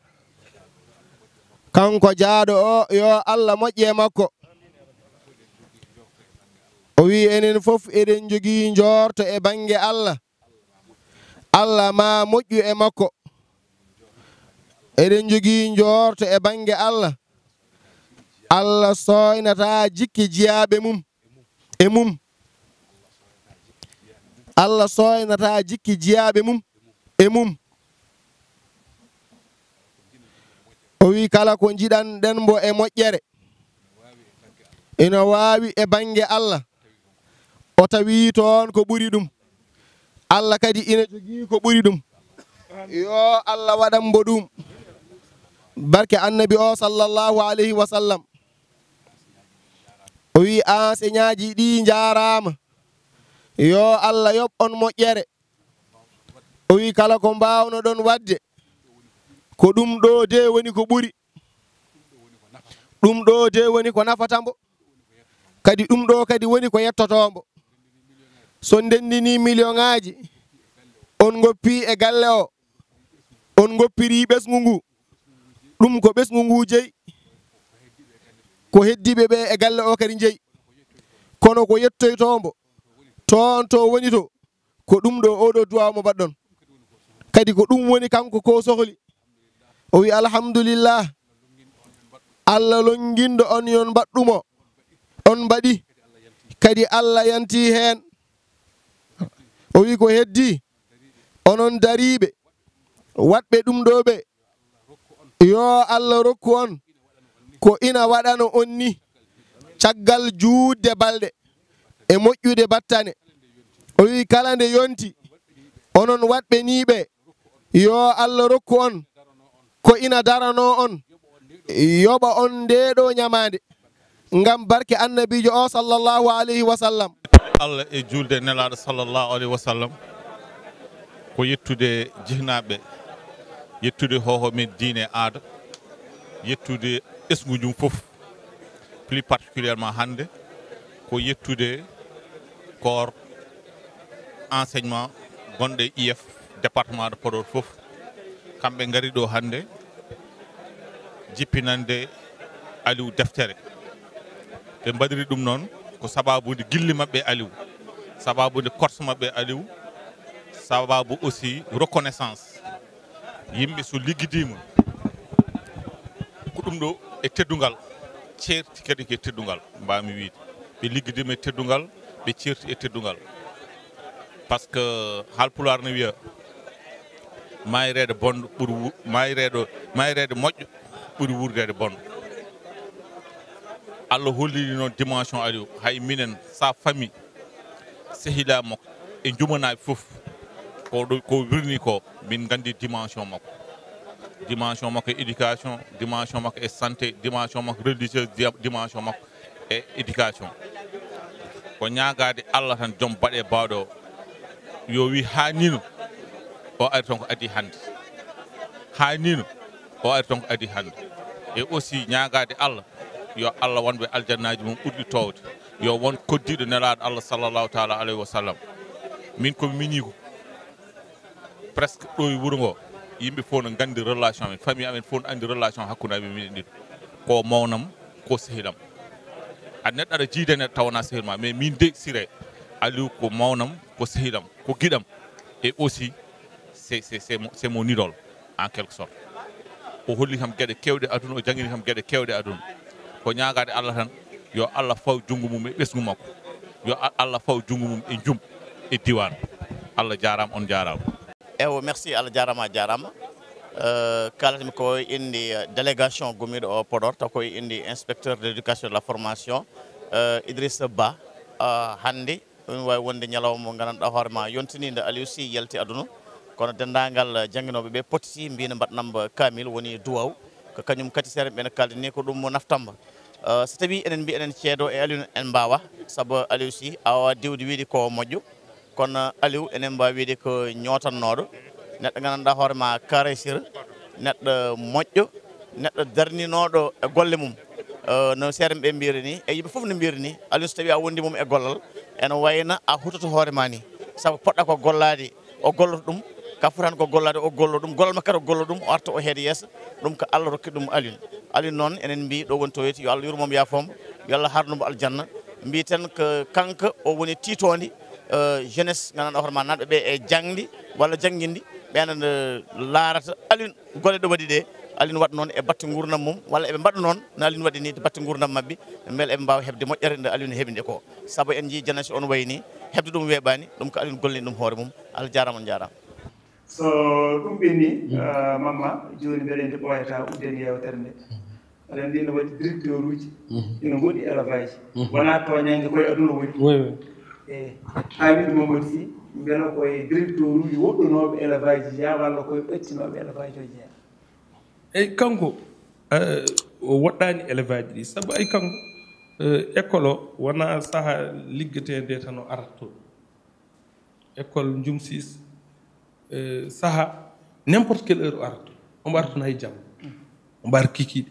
Kanko jaaɗo o, yo Allah moƴƴe makko." O wi, "Enen fof eɗen njogii njoorto e bannge Allah. Allah ma moƴƴu e makko. Eɗen njogii njoorto e bannge Allah. Allah sooynata jikke jiyaaɓe mum e mum. Allah sooynata jikke jiyaaɓe mum e mum." O wi, "Kala ko njiɗanɗen mbo e moƴƴere, ina waawi e bannge Allah, O tawi toon ko ɓuri ɗum. Allah kadi ina jogii ko ɓuri ɗum. Yo Allah waɗan mbo ɗum. Barke Annabi o, sallallahu alayhi wa sallam. O wi, enseignantji ɗi njaaraama. Yo Allah yoɓ on moƴƴere. O wi, kala ko mbaawno ɗon waɗde, ko ɗum ɗo de woni ko ɓuri. Ɗum ɗo de woni ko nafata mbo. Kadi ɗum ɗo kadi woni ko yettoto mbo. So ndenndini million ŋaaji, on ngoppi e galle o, on ngoppiri ɓesngu ngu. Ɗum ko ɓesngu ngu jeyi. Ko heddiiɓe ɓe e galle o kadi jeyi. Kono ko yettoyto mbo, toon to woni to, ko ɗum ɗo oɗo duwaaw mo mbaɗɗon. Kadi ko ɗum woni kanko ko sohli. O wi, alhamdulillah. Allah longinɗo on yon mbaɗɗumo. On mbaɗi. Kadi Allah yanti heen. O wi, ko heddi, onon dariiɓe, waɗɓe ɗum ɗo ɓe, yo Allah rokku on ko ina waɗano on ni, caggal juutde balɗe e moƴƴude battane. O wi, kala nde yonti, onon waɗɓe ni ɓe, yo Allah rokku on ko ina darano on, yoɓa on nde ɗo ñamaande, ngam barke Annabiijo o, sallallahu alayhi wa sallam. Allah e juulde Nelaaɗo, sallallahu alayhi wa sallam, ko yettude jihnaaɓe, yettude hoho men diine e aada, yettude ɓesngu jum fof, plus particulièrement hannde, ko yettude corps enseignement gonɗo e I F département de Podor fof. Kamɓe ngari ɗo hannde jippinande Aliou deftere. Ɓe mbaɗiri ɗum noon ko sababude gilli maɓɓe e Aliou, sababude korse maɓɓe e Aliou, sababu aussi reconnaissance. Yimɓe so liggidiima, ko ɗum ɗo e teddungal, ceerti kadi ko e teddungal, mbaawmi wiyde. Ɓe liggidiima e teddungal, ɓe ceerti e teddungal. Par ce que Haalpulaar ne wiya, "Maayreede bonɗo ɓuri wu-, maayreede, maayreede moƴƴo ɓuri wuurdeede bonɗo." Allah holliri noon dimension Aliou, hay minen, sa famille, sehilaaɓe makko e jumanaaɓe fof, ko ɗo, ko wirni ko, min nganndi dimension makko. Dimension makko e éducation, dimension makko e santé, dimension makko religieuse, di-, dimension makko e éducation. Ko ñaagaade Allah tan, joom baɗe baawɗe o, yo wi haanino, o ari toon ko adii hannde. Haanino, o ari toon ko adii hannde. E aussi ñaagaade Allah, yo Allah wonɓe aljannaaji mum ɓurɗi toowde. Yo won koddiiɗo Nelaaɗo Allah, sallallahu taala alayhi wa sallam. Min ko mi miñiiko. Presque ɗo e wuro ngo, yimɓe fof no nganndi relation amen, famille amen fof no anndi relation hakkunde amen minen ɗiɗo. Ko mawnam, ko sehilam. A neɗɗo aɗa jiida neɗɗo taw wonaa sehil ma, mais min de Siré, Aliou ko mawnam, ko sehilam, ko giɗam. Et aussi, c'est, c'est, c'est mon, c'est mon idole, en quelque sorte. O holli kam geɗe keewɗe aduna, o janngini kam geɗe keewɗe aduna. Ko ñaagaade Allah tan, yo Allah faw junngo mum e ɓesngu makko. Yo A-, Allah faw junngo mum e jum, e diiwaan. Allah jaaraama, on jaaraama. Ewo, merci, Allah jaaraama, a jaaraama. Euh, kaalatmi ko indi, euh, délégation gummiiɗo o Podor, taw ko indi inspecteur de l'éducation et de la formation, euh, Idrissa Ba, euh, hannde. Ɗum waawi wonde ñalawma mo nganndanɗaa hoore ma yontinii nde Aliou Sy yalti aduna. Kono denndaangal jannginooɓe ɓe potti mbiino mbaɗanam kaamil woni duwaaw. Ko kañum kadi seeɗa mbiɗa kaaldi ni ko ɗum mo naftamba. Eh, so tawii enen mbiy enen ceedo e Aliou en mbaawa, sabu Aliou Sy a waawaa diwde wiide ko moƴƴo. Kono Aliou enen mbaawi wiide ko ñootannooɗo. Neɗɗo nganndanɗaa hoore ma caresseur, neɗɗo moƴƴo, neɗɗo darninooɗo e golle mum. Eh, no seeɗa ɓe mbiyri ni, e yimɓe fof no mbiyri ni, Aliou so tawii a wondi mum e gollal, ene wayno a hutoto hoore ma ni. Sabu poɗɗa ko gollaade, o golloto ɗum, ka fotani ko gollaade, o gollo ɗum, gollal makko kadi o gollo ɗum, o arta o heeda yeeso, ɗum ko Allah rokki ɗum Aliou. Aliou noon, enen mbiy ɗo woni to yetti, yo Allah yurmo mo, yaafo mo, yo Allah harnu mo aljanna. Mbiyten ko kanko o woni tiitoonde, eh, jeunesse, nganndanɗaa hoore ma nanɓe ɓe e jaŋde walla jannginde, ɓe ene laarata Aliou. Golle ɗe waɗi ɗe, Aliou waɗa noon e batte nguurndam mum, walla eɓe mbaɗa noon no Aliou waɗi ni to batte nguurndam maɓɓe, mbele eɓe mbaawa heɓde moƴƴere nde Aliou heɓi nde ko. Sabu en njii jeunesse on wayi ni, heɓde ɗum weeɓaani, ɗum ko Aliou gollini ɗum hoore mum. Allah jaaraama, on njaaraama. So ɗum ɓenni, ah, Mamma, jooni mbeɗa anndi ɓooyataa udden yeewtere nde. Aɗa anndi ina waɗi directeur uji, ina ngoɗɗi élevage. Wonaa tooñaange koye aduna woni. Oui, oui. E Hamidou Mamadou Sy, mbela ko e directeur uji woɗɗunooɓe élevage jeyaa walla ko e ɓettinooɓe élevage o jeyaa? Eyi, kanko, eh, o woɗɗaani élevage ɗi, sabu ay kanko, eh, école o wonaa saha liggetee nde tan o arata toon. École Njum Sis, eh, saha n'importe quelle heure o arata toon. Omo arata toon hay jamma. Omo ara kikiiɗe.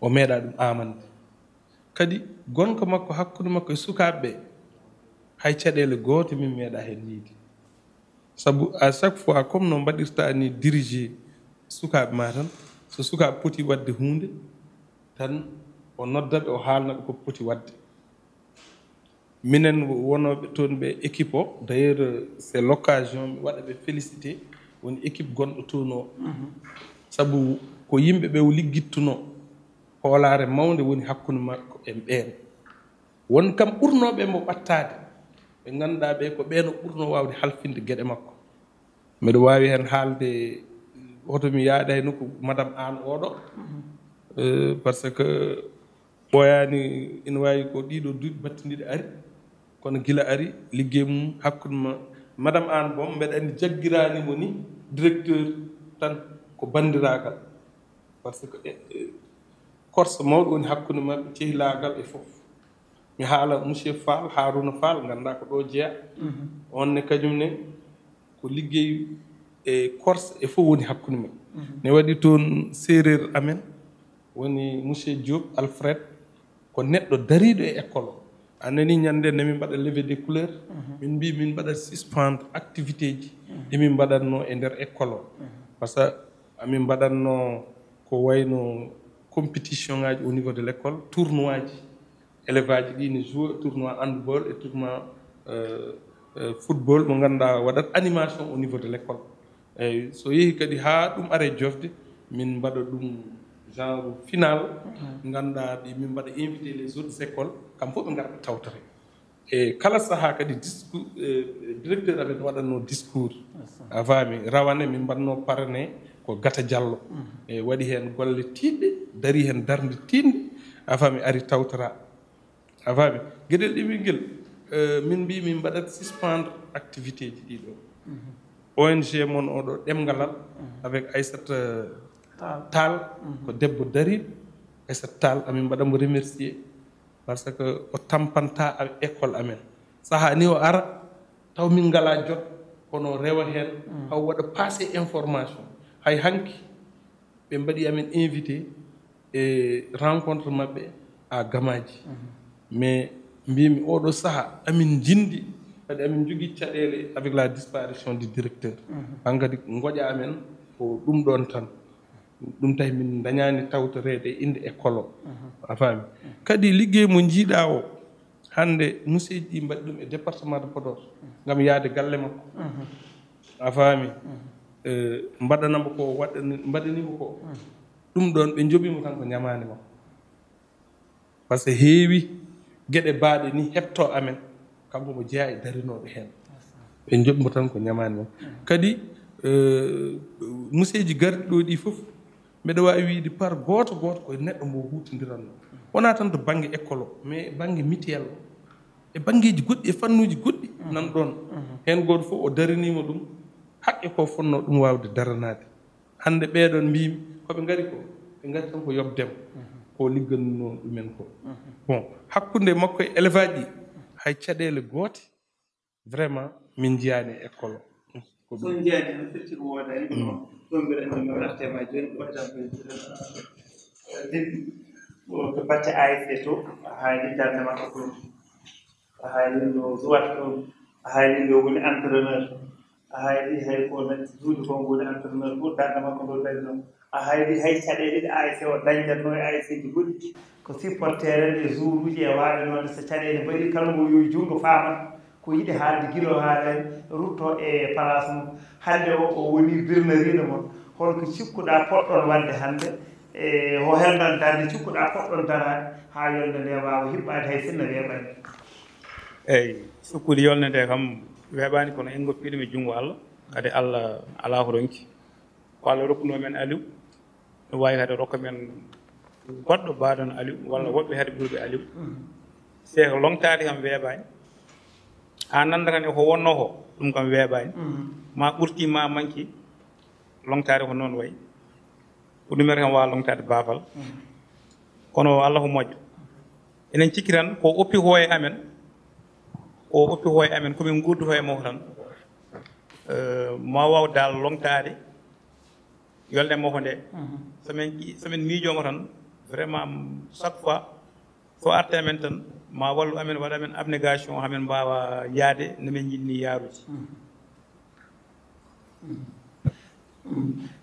O meeɗa ɗum amande. Kadi gonka makko hakkunde makko e sukaaɓe ɓe, hay caɗeele goote min meeɗa heen yiide. Sabu à chaque fois, comme no mbaɗirta ni diriger sukaaɓe ma tan, so sukaaɓe poti waɗde huunde tan, o nodda ɓe, o haalna ɓe ko poti waɗde. Minen wonooɓe toon ɓe équipe o, d'ailleurs, c'est l'occasion mi waɗa ɓe félicité, woni équipe gonɗo toon o. Sabu ko yimɓe ɓe o liggittunoo, hoolaare mawnde woni hakkunde makko e ɓeen. Won kam ɓurnooɓe mo ɓattaade, ɓe ngannduɗaa ɓe ko ɓeen o ɓurnoo waawde halfinde geɗe makko. Mbeɗa waawi heen haalde, hoto mi yaada e nokku madame Aan oɗo, eh, parce que ɓooyaani, ina waawi ko ɗiɗo duuɓi battindiɗi ari, kono gila ari, liggey mum hakkunde ma, madame Aan boom, mbeɗa anndi jaggiraani mo ni directeur tan, ko banndiraagal. Parce que, eh, eh, korsa mawɗo woni hakkunde maɓɓe, cehilaagal e fof. Mi haala monsieur Fall, Harouna Fall, ngannduɗaa ko ɗo jeyaa. On ne kañum ne ko liggey e korsa e fof woni hakkunde maɓɓe. Ne waɗi toon séeréer amen, woni monsieur Diop Alfred, ko neɗɗo dariiɗo e école o. A nanii ñande nde min mbaɗa levée des couleurs, min mbii min mbaɗa suspendre activité ji ɗi min mbaɗatnoo e nder école o. Parce que amin mbaɗatnoo ko wayno compétition ngaji au niveau de l'école, tournoi ji, élève aji ɗi ne joue tournoi handball e tournoi, euh, euh, football mo ngannduɗaa waɗat animation au niveau de l'école. Eyyi, so yehi kadi haa ɗum are jofde, min mbaɗa ɗum genre final, ngannduɗaa ɗi min mbaɗa invité les autres écoles, kam fof ɓe ngara ɓe tawtore. E kala sahaa kadi discours, eh, directeur amen waɗatnoo discours. A faami, rawane min mbaɗnoo parrainé ko Gata Diallo. E waɗi heen golle tiiɗɗe, darii heen darnde tiiɗnde, a faami, ari tawtoraa. A faami, geɗel ɗiɗi ngel, eh, min mbii min mbaɗat suspendre activité ji ɗiɗo. O N G mon oɗo Ɗemngalal avec Aissata Tall, ko debbo dariiɗo. Aissata Tall, amin mbaɗa mo remercier. Parce que o tampantaa école amen. Sahaa ni o ara, taw min ngalaa jot, kono o rewa heen, haw waɗa passé information. Hay hanki, ɓe mbaɗi amen invité e rencontre maɓɓe à Gamaaji. Mais mbimi oɗo sahaa, amin njinndi, kadi amin njogii caɗeele avec la disparition du directeur. Hankadi ngoƴa amen ko ɗum ɗoon tan. Ɗum tawi min ndañaani tawtoreede e innde école o. A faami? Kadi liggey mo njiiɗaa o, hannde museeji ɗi mbaɗi ɗum e département de Podor, ngam yahde galle makko. A faami? Eh, mbaɗana mo ko waɗani, mbaɗani mo ko. Ɗum ɗoon ɓe njoɓi mo tan ko ñamaande makko. Parce que heewi geɗe baaɗe ni heɓto amen, kanko mo jeyaa e darinooɓe heen. Ɓe njoɓi mo tan ko ñamaande makko. Kadi, eh, museeji garɗi ɗo ɗi fof, mbeɗa waawi wiide par gooto gooto ko neɗɗo mo huutindiranno. Wonaa tan to bannge école o, mais bannge mutuelle o. E banngeeji goɗɗi, e fannuuji goɗɗi nan ɗoon. Heen gooto fof o daraniima ɗum, haqqe ko fotnoo ɗum waawde daranaade. Hannde ɓeeɗoon mbimi, ko ɓe ngari ko, ɓe ngari tan ko yoɓde mo, ko ligganno ɗumen ko. Bon, hakkunde makko e élevage ɗi, hay caɗeele goote, vraiment, min njiyaani e école o. Ko ɗum. So on njiyaani, no firti ko woodaani, kono ɗoon mbiɗa anndi mi arta e ma jooni, ko waɗata ko e to batte A S C to, a haali darnde makko toon, a haali no joueur toon, a haali no woni entraîneur. A haali hay ko natti duuɗi ko woni entraîneur fof darnde makko ɗo dari noon. A haali hay caɗeele ɗe A S C o dañdatno e A S C ji goɗɗi. Ko supporter en e joueuruji e waaɓe noon, so caɗeele mbaɗi kala mo yowi junngo faamat ko yiɗi haalde gila o haalaani, rutto e place mum. Hannde o, o woni birnariiɗo mon. Holko cikkuɗaa poɗɗon waɗde hannde? E ho helnan darnde cikkuɗaa poɗɗon daraade haa yolnde nde waawa hiɓɓaade hay sinno weeɓani? Eyi, sukkude yolnde nde kam weeɓaani, kono en ngoppiiɗum e junngo Allah. Kadi Allah alaa ko ronki. Ko Allah rokkunoo men Aliou, no waawi hade rokka men goɗɗo mbaɗɗo Aliou, walla woɓɓe hade ɓurɓe Aliou. C'est que lomtaade kam weeɓaani. A nannda kan e ko wonnoo ko, ɗum kam weeɓaani. Ma ɓurti ma manki, longtaade ko noon wayi. Ko ɗum tan waawa longtaade baafal. Kono Allah ko moƴƴo. Enen cikki tan ko oppi ko e amen, ko oppi ko e amen, ko min nguurdi ko e makko tan. Eh, ma waaw daal longtaade yolnde makko nde. So min, so min miijooma tan, vraiment, chaque fois, so arti amen tan, ma wallu amen, waɗa amen abnégation, hamin mbaawa yaade no min njiɗni yaarude.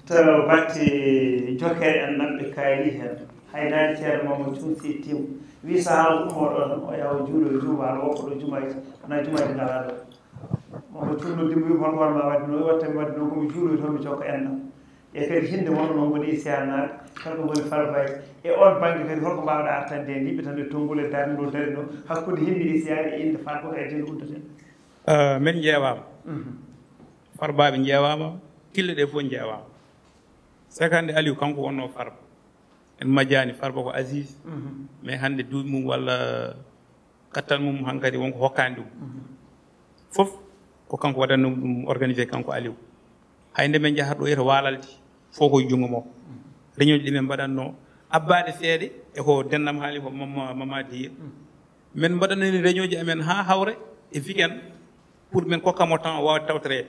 To batte jokkere en ɗan ɓe kaali heen, hay daali ceerno Mamadou Thioune si tim, wi sahaa o ummo ɗo tan, o yaha o juulo e juumaalo woppo ɗo jumaaji, wona jumaaji ngalaa ɗo. Mamadou Thioune noddi mo, wi hol ko wonma wadde noon, wi watta mi wadde noon, ko mi juulo to mi jokka en ɗan. E kadi hinde wonno noon woni e siyaanaaɓe, kamɓe ngoni farbaji. E on bannge kadi holko mbaawɗa artande en yimɓe tan e tonngol e darnde ɗo dari ɗo, hakkunde hinde e siyaare e innde farba ko e jeyɗo uddeten? Eh, min njeewaama. Farbaaɓe njeewaama, kille ɗe fof njeewaama. Sekande Aliou kanko wonnoo farba. En majjaani farba ko Aziz, mais hannde duuɓi mum walla kattal mum hankadi wonko hokkaani ɗum. Fof ko kanko waɗatnoo ɗum organisé, kanko Aliou. Hay nde min njahata ɗo yeto waalalde, fof ko e junngo makko. Réunion ji ɗi min mbaɗatnoo, abbaade seeɗa e ko denɗam haali ko Mama, Mama Diye. Min mbaɗanoo réunion ji amen haa hawra e weekend pour min kokka mo temps o waawa tawtoreede.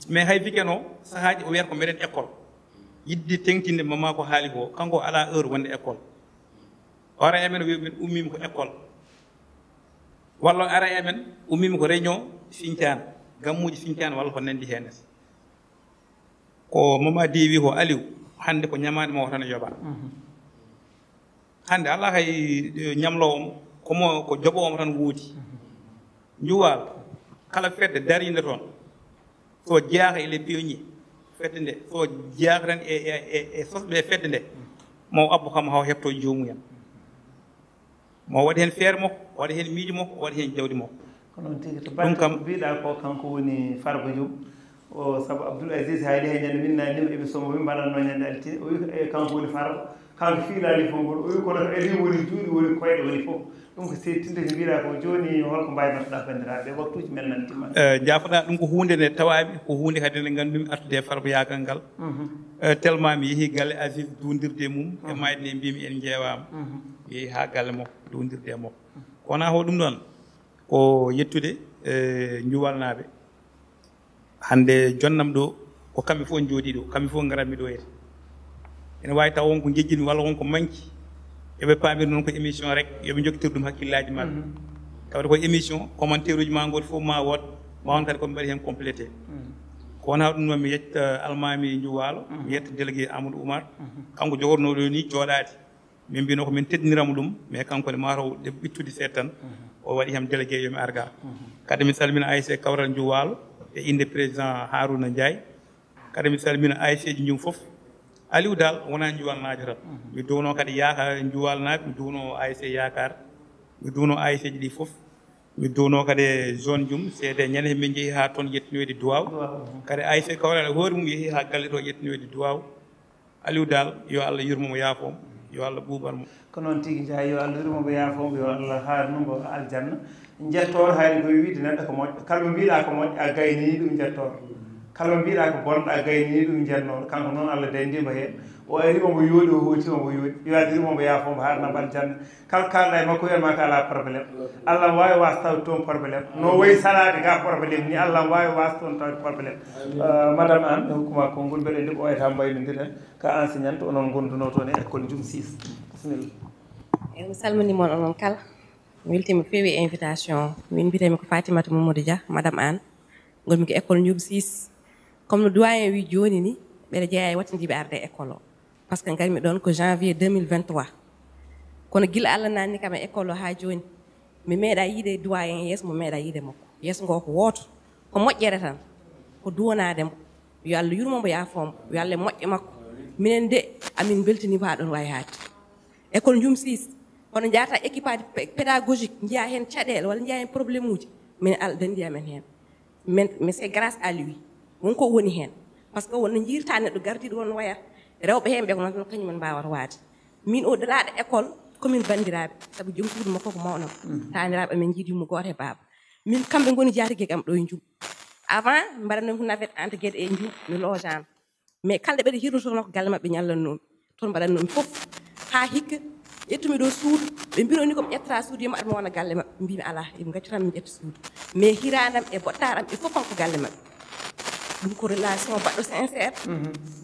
Mais hay weekend o, sahaaji o wiyata ko mbeɗen école. Yiɗde teŋtinde Mama ko haali ko, kanko o alaa heure wonde école. O ara e amen o wiya min ummiima ko école. Walla o ara e amen ummiima ko réunion Sinthiane, gammuuji Sinthiane walla ko nanndi heen. Ko Mama Diye wi ko Aliou, hannde ko ñamaande makko tan o yoɓa. Hannde alaa hay, eh, ñamloowo mo, ko mo, ko joɓoowo mo tan woodi. Njuwaalo, kala fedde dariinde toon, so jeyaaka e les pionniers fedde nde, so jeyaaka tan e, e, e, e sosɓe fedde nde, mo abbo kam haw heɓto joomum en. Mo waɗi heen feere makko, waɗi heen miijo makko, waɗi heen jawdi makko. Ko noon tigi. To batte ko mbiɗa ko, kanko woni Farba Diop. O, sabu Abdoul Aziz haali heen ñande min naanima émission mo min mbaɗatno ñande altine. O wi ko, e, kanko woni Farba. Kanko fiilaali fof ngol. O wi kono ko adi woni juuɗe, woni koyɗe, woni fof. Ɗum ko seedtinde ko mbiɗa ko. Jooni holko mbawi mbattuɗa banndiraaɓe ɓe? Waktuuji men nan timma. Eh, jaafoɗa, ɗum ko huunde nde tawaami, ko huunde kadi nde nganndumi artude e Farba yaagal ngal. Eh, tellement mi yehi galle Aziz duundirde mum, e mayde nde mbimi en njeewaama. Mi yehi haa galle makko, duundirde e makko. Ko wona ko ɗum ɗoon, ko yettude, eh, Njuwalnaaɓe. Hannde jonnam ɗo, ko kamɓe fof njooɗii ɗo, kamɓe fof ngaratmi ɗo hete. Ene waawi taw won ko njejjinmi walla won ko manki. Yo ɓe paamir noon ko émission rek, yo ɓe njokkitir ɗum hakkillaaji maɓɓe. Tawde ko émission, commentaire uji ma ngooti fof ma wood, ma won kadi ko ɓe mbaɗi heen complété. Ko wona ɗum noon mi yetta Almaami Njuwaalo, mi yetta délégué Amadou Oumar, kanko jogornoo ɗo ni jooɗaade. Min mbino ko min teddiniramo ɗum, mais kanko ne mataw ɓittude seeɗa tan, o waɗi hem délégué yo mi arga. Kadi mi salmina A S C Kawral Njuwaalo e innde président Harouna Ndiaye. Kadi mi salmina A S C ji jum fof. Aliou Dal wona Njuwalnaajo tan. Mi duwno kadi Yaakaar Njuwalnaaɓe, mi duwno A S C Yaakaar, mi duwno A S C ji ɗi fof. Mi duwno kadi e zone jum, seede ñande min njehi haa toon yettinoyde duwaw. Kadi A S C Kawral e hoore mum yehi haa galle to yettinoyde duwaw. Aliou Dal, yo Allah yurmo mo, yaafo mo, yo Allah ɓuuɓan mo. Ko noon tigi jeyaa, yo Allah yurmo mo, yaafo mo, yo Allah haarnu mo aljanna. Njettoor haali koye wiide neɗɗo ko moƴƴo. Kala mo mbiɗa ko moƴƴo, a gaynii ɗum njettoor. Kala mo mbiɗa ko bonɗo, a gaynii ɗum njennoor. Kanko noon Allah denndi mo heen. O ari omo yooɗi, o hooti omo yooɗi. Yo Allah yurmo mo, yaafo mo, haarna mo aljanna. Kala kaalɗa e makko, wiyat ma ko alaa problème. Allah waawi waas taw toon problème. No wayi salaade ga problème ni, Allah waawi waas toon tawde problème. Euh, Madame Anne, mi hokkuma konngol, mbeɗa anndi ko ɓooyata mbaynondiren. Ka enseignante, onon ngondunoo toon e école Njum six. Bisimilla. Eyi, mi salminiima on onon kala. Mi weltiima no feewi e invitation. Min mbiyetee-mi ko Fatimata Mamadou Dia, Madame Anne. Ngonmi ko école Njum six. Comme no doyen wi jooni ni, mbeɗa jeyaa e wattindiiɓe arde e école o. Par ce que ngarmi ɗoon ko janvier deux mille vingt-trois. Kono gila Allah naatni kam e école o haa jooni, mi meeɗaa yiide doyen yeeso mo meeɗaa yiide makko. Yeeso ngo ko wooto. Ko moƴƴere tan. Ko duwanaade mo. Yo Allah yurmo mo, yaafo mo. Yo Allah e moƴƴe makko. Minen de, amin mbeltaniima haa ɗoon waawi haade. École Njum six, kono njaata équipe aji pé-, pédagogique, njiyaa heen caɗeele walla njiyaa heen problème uji. Minen Allah denndi amen heen. Mais, mais c'est grâce à lui. Won ko woni heen. Par ce que wonno njiirta neɗɗo gardiiɗo won no wayata. Rewɓe heen ɓe ko noon tan kañum en mbaawata waade. Min o dalaaɗo école, ko min banndiraaɓe. Sabu joom suudu makko ko mawɗo am. Taaniraaɓe amen njiidi yumma gooto e baaba. Min kamɓe ngoni jaatigi am ɗo e Njum. Avant mbaɗanno navette entre Guédé e Njum, mi logeama. Mais kala ɗo ɓeɗe hirnutono ko galle maɓɓe ñallannomi. Toon mbaɗannomi fof. Haa hikka ƴettumi ɗo suudu, ɓe mbinoni ko mi ƴettata suudu, yo mi ar mi wona galle maɓɓe. Mbimi alaa, yo mi gaccu tan mi ƴetta suudu. Mais hiranam e bottaram e fof kam ko galle maɓɓe. Ɗum ko relation baɗɗo sincère.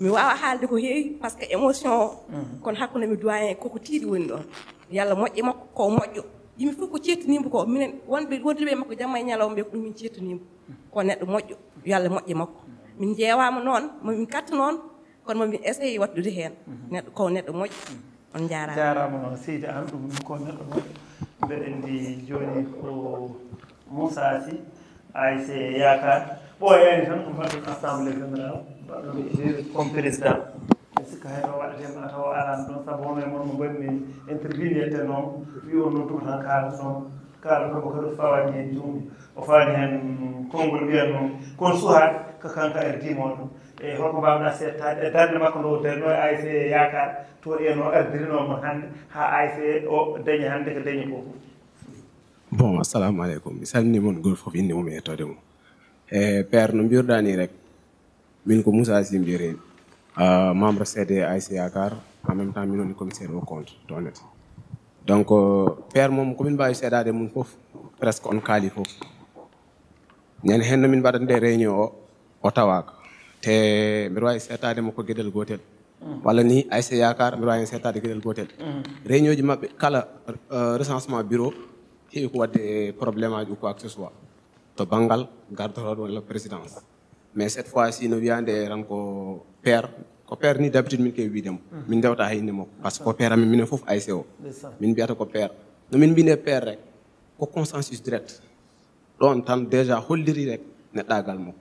Mi wawa haalde ko heewi parce que émotion o. Kono hakkunde mi doyen koko tiiɗi woni ɗon. Yalla moƴƴe makko ko moƴƴo. Yimɓe fof ko cettinimbo ko minen wonɓe wonduɓe e makko jamma e ñalawma ɓe ko ɗum min cettinimbo. Ko neɗɗo moƴƴo. Yalla moƴƴe makko. Min jeewama noon, mamin katta noon, kono mamin essaye wattude heen. Neɗɗo ko neɗɗo moƴƴo. On jaaraama. Jaaraama noon seydi an ɗum ko neɗɗo moƴƴo. Mbeɗa anndi jooni ko Moussa Sy, A S C Yakar. Ɓooyaani tan ko mbaɗɗon assemblée générale, mbaɗɗon élire comme président. Mi sikka hay ɗo waɗetee ma taw o araani ɗoon, sabu hono e mon mo mbaɗmi intervenir te noon, wi on noon tuma tan kaalan ɗoon, kaalan ɗoon ko kadi o fawaani heen juumde, o fawaani heen konngol mbiyan noon, kono suhaa ko kanko ardii mo ɗum. E holko mbaawɗaa seettaade e darnde makko nde o darnoo e A S C Yakar, to ɗeeno ardirinoo mo hannde, haa A S C o dañi hannde ko dañi ko fof? Bon, assalamu aleykum. Mi salmini mon gooto fof innde mum e yettoode mum. E père no mbiruɗaa nii rek, min ko Moussa Sy mbiyetee, membre C D A S C Yakar, en même temps min woni commissaire au compte to net. Donc père moom ko min mbaawi seedaade mum fof, presque on kaali fof. Ñande heen no min mbaɗande réunion o, o tawaaka. Te mbiɗa waawi seettaade mo ko geɗel gootel. Walla ni A S C Yakar mbiɗa waawi seettaade geɗel gootel. Réunion ji maɓɓe kala, recensement bureau, heewi ko waɗde problème aji ou quoi que ce soit. To banngal gardotooɗo walla présidence. Mais cette fois ci no wiyaande tan ko père, ko père ni d'habitude min kewi wiide mo. Min ndewta hay innde makko. Parce que ko père amin minen fof A S C o. Min mbiyata ko père. No min mbiyde père rek, ko consensus direct. Ɗoon tan déjà holliri rek neɗɗaagal makko.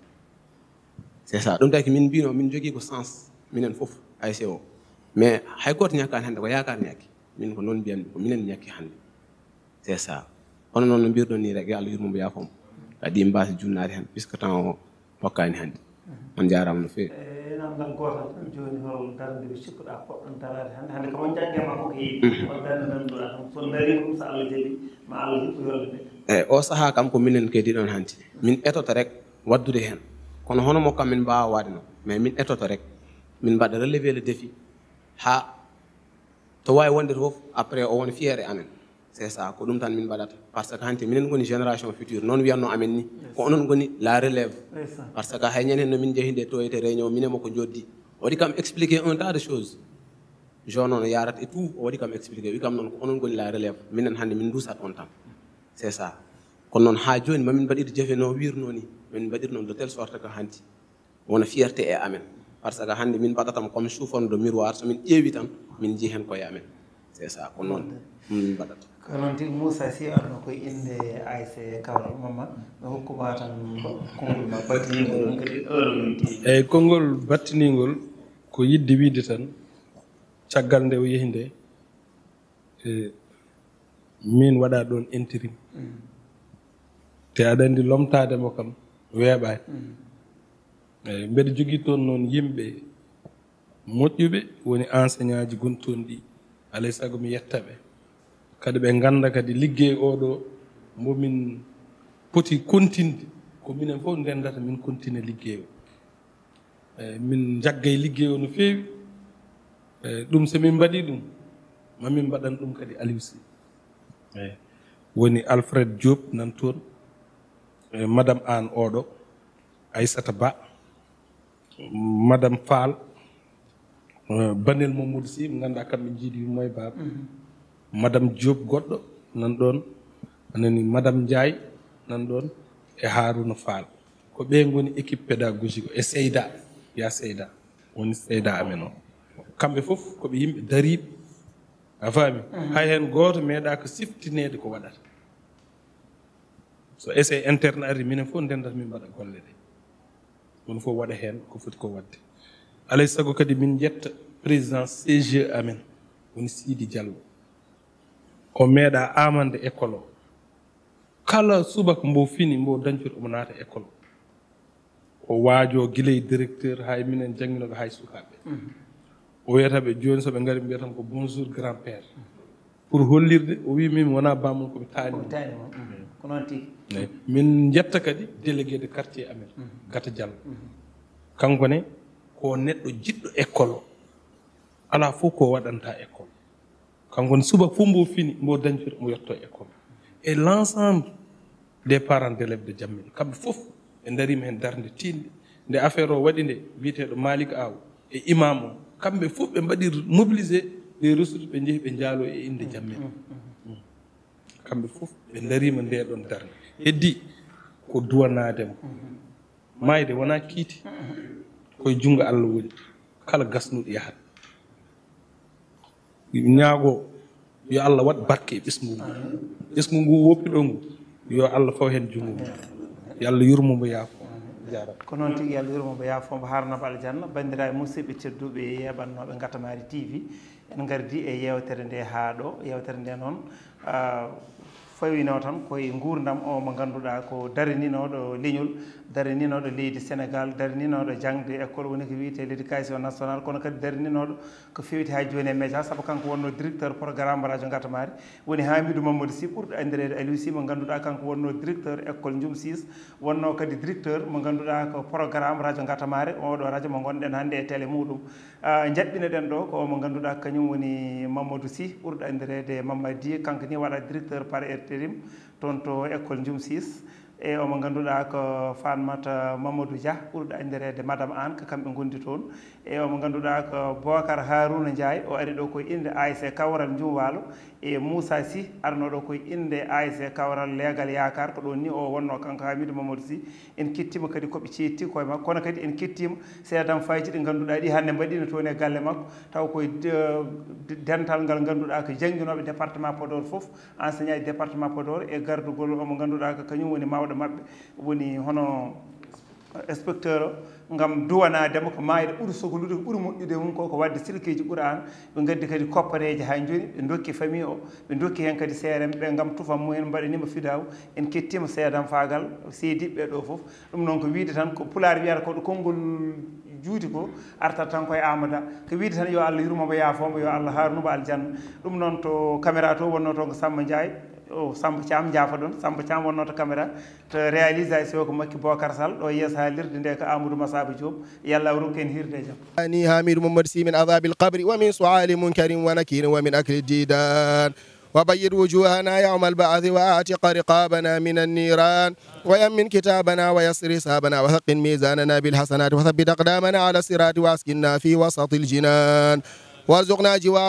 C'est ça. Ɗum taki min mbino min jogii ko sens minen fof A S C o. Mais hay gooto ñakkaani hannde ko Yakar ñakki. Min ko noon mbiyanmi ko minen ñakki hannde. C'est ça. Hono noon no mbirɗon nii rek, yo Allah yurmo mo yaafo mo. Kadi mbaasi junnaade heen puisque temps o hokkaani hannde. On jaaraama no feewi. E namdal gootal tan jooni, hol darnde nde cikkuɗaa poɗɗon daraade hannde? Hannde kam on njagge makko ko heewi. Hol darnde nannduɗaa tan so on darii ɗum, so Allah jaɓi ma Allah huɓɓu yolde nde? Eyi, o sahaa kam ko minen keediiɗon hanti. Min etoto rek waɗdude heen. Kono hono mo kam min mbaawa waɗde noon. Mais min etoto rek. Min mbaɗa relever le défi haa to waawi wonde fof, après o won fier e amen. C'est ça, ko ɗum tan min mbaɗata. Parce que hanti minen ngoni génération future, noon wiyatno amen ni. Ko onon ngoni la relève. Parce que hay ñande no min njehinde to ete réunion, minen mo ko joddi. O waɗi kam expliquer un tas de choses. Jono no yarata et tout, o waɗi kam expliquer. Wi kam noon ko onon ngoni la relève. Minen hannde min ndusat on tan. C'est ça. Kono noon haa jooni mamin mbaɗir jafe no wirno ni. Min mbaɗir noon de telle sorte que hanti wona fierté e amen. Parce que hannde min mbaɗata mo comme chauffeur de miroir, so min ƴeewi tan min njii heen koye amen. C'est ça, ko noon min mbaɗata. Ko noon tigi. Moussa Sy, arno koye innde A S C Kawral Mamma, mi hokkuma tan konngol ma battiningol on kadi heure min ti. Eyi, konngol battiningol ko yiɗde wiide tan, caggal nde o yehi nde, e min waɗa ɗoon intérim. Te aɗa anndi lomtaade mo kam weeɓaani. Eyi, mbeɗa jogii toon noon yimɓe moƴƴuɓe, woni enseignant ji gonɗi toon ɗi, alay sago mi yetta ɓe. Kadi ɓe ngannda kadi liggey o ɗo mbo min poti kontinde, ko minen fof ndenndata min kontina liggey o. Eyi, min njaggay liggey o no feewi. Eyi, ɗum so min mbaɗii ɗum, ma min mbaɗan ɗum kadi Aliou Sy. Eyi, woni Alfred Diop nan toon, e Madame Anne Oɗo, Aissata Ba, Madame Fall, Banel Mamadou Sy, mo ngannduɗaa kamɓe njiidi yumma e baaba. Madame Diop goɗɗo nan ɗoon, a nani Madame Ndiaye nan ɗoon, e Harouna Fall. Ko ɓe ngoni équipe pédagogique o, e Seyda, ya Seyda, woni Seyda amen o. Kamɓe fof ko ɓe yimɓe dariiɓe, a faami? Hay heen gooto meeɗaaka siftineede ko waɗata. So essai interne ari, minen fof ndenndata min mbaɗa golle ɗe. Woni fof waɗa heen ko foti ko waɗde. Alay sago kadi min njetta président C G E amen, woni Sidi Diallo. O meeɗa amande école o. Kala subaka mbo fini, mbo dañcori omo naata école. O waajoo gila e directeur, hay minen jannginooɓe hay sukaaɓe. O wiyata ɓe jooni so ɓe ngari mbiya tan ko bonjour grand père. Pour hollirde, o wi min wona bamum, komi taani. Komi taani mo. Ko noon tigi. Eyi. Min njetta kadi délégué de quartier amen, Gata Diallo. Kanko ne, ko neɗɗo jiɗɗo école o. Alaa fof ko waɗanta école. Kanko ne, subaka fof mbo fini, mbo dañciri, mo yetto école. Et l'ensemble des parents d'élèves de Jammin, kamɓe fof ɓe ndariima heen darnde tiiɗnde. Nde affaire o waɗi nde, biyeteeɗo Malick Aw e imam o, kamɓe fof ɓe mbaɗi mobiliser les ressources, ɓe njehi ɓe njaaloo e innde Jammin. Kamɓe fof ɓe ndariima nde ɗon darnde. Heddi ko duwanaade mo. Maayde wonaa kiiti, koye junngo Allah woni. Kala gasnuɗo yahat. Ñaago yo Allah waɗ barke e ɓesngu ngu. Ɓesngu ngu woppi ɗo ngu, yo Allah faw heen junngo mum. Yo Allah yurmo mo, yaafo. Jaaraama. Ko noon tigi, yo Allah yurmo mo, yaafo mo, haarana mo aljanna. Banndiraaɓe musidɓe tedduɓe yeeɓannooɓe Ngatamaari T V, en ngardi e yeewtere nde haa ɗo. Yeewtere nde noon, ah, fawino tan koye nguurndam o mo ngannduɗaa ko darininooɗo leñol, darininooɗo leydi Senegaal, darininooɗo jaŋde école, woni ko wiyetee l'éducation nationale, kono kadi darininooɗo ko feewti haa jooni e média, sabu kanko wonnoo directeur programme radio Ngatamaari, woni Hamidou Mamadou Sy, ɓurɗo anndireede Aliou Sy, mo ngannduɗaa kanko wonnoo directeur école Njum Sis, wonnoo kadi directeur mo ngannduɗaa ko programme radio Ngatamaari, oɗo radio mo ngonɗen hannde e télé muɗum. Ah, njaɓɓinoɗen ɗo ko mo ngannduɗaa kañum woni Mamadou Sy, ɓurɗo anndireede Mamadi, kanko ni waɗa directeur par intérim toon to école Njum Sis. E omo ngannduɗaa ko Fatmata Mamadou Dia, ɓurɗo anndireede Madame Anne, ko kamɓe ngondi toon. E omo ngannduɗaa ko Bocar Harouna Ndiaye, o ari ɗo koye innde A S C Kawral Njum Waalo. E Moussa Sy, arno ɗo koye innde A S C Kawral Leegal Yaakaar, ko ɗoon ni o wonnoo kanko Hamidou Mamadou Sy. En kettiima kadi ko ɓe ceetti koye makko, kono kadi en kettiima seeɗa damfaaji ɗi ngannduɗaa ɗi hannde mbaɗiino toon e galle makko, taw koye de-, de-, dental ngal ngannduɗaa ko jannginooɓe département Podor fof, enseignant e département Podor, e gardugol omo ngannduɗaa ko kañum woni mawɗo maɓɓe, woni hono inspecteur o, ngam duwanaade mo ko maayde ɓuri soklude, ko ɓuri moƴƴude e mum ko, ko waɗde silkeeji Qur'an. Ɓe ngaddi kadi koppareeje haa jooni, ɓe ndokki famille o, ɓe ndokki heen kadi seeremɓe ɓe ngam tufam mumen, mbaɗanii mo fidaawu. En kettiima seedam faagal seediiɓe ɓe ɗo fof. Ɗum noon ko wiyde tan ko Pulaar wiyata ko ɗo konngol juuti ko artat tan koye Aamada. Ko wiyde tan yo Allah yurmo mo, yaafo mo, yo Allah haarnu mo aljanna. Ɗum noon to caméra to wonnoo toon ko Samba Ndiaye, o Samba Thiam, njaafoɗon, Samba Thiam wonnoo to caméra, to réalisation ko Makki Bokar Sall, ɗo yeeso haalirde nde ko Amadou Massaba Diop. Yo Allah rokku en hiirde e jam. أني حميد محمد سي من عذاب القبر ومن سؤال منكر ونكير ومن أكل الديدان. وبيض وجوهنا يوم البعث وأعتق رقابنا من النيران. ويمن كتابنا ويسر حسابنا وثقل ميزاننا بالحسنات وثبت أقدامنا على الصراط وأسكننا في وسط الجنان. وارزقنا جوار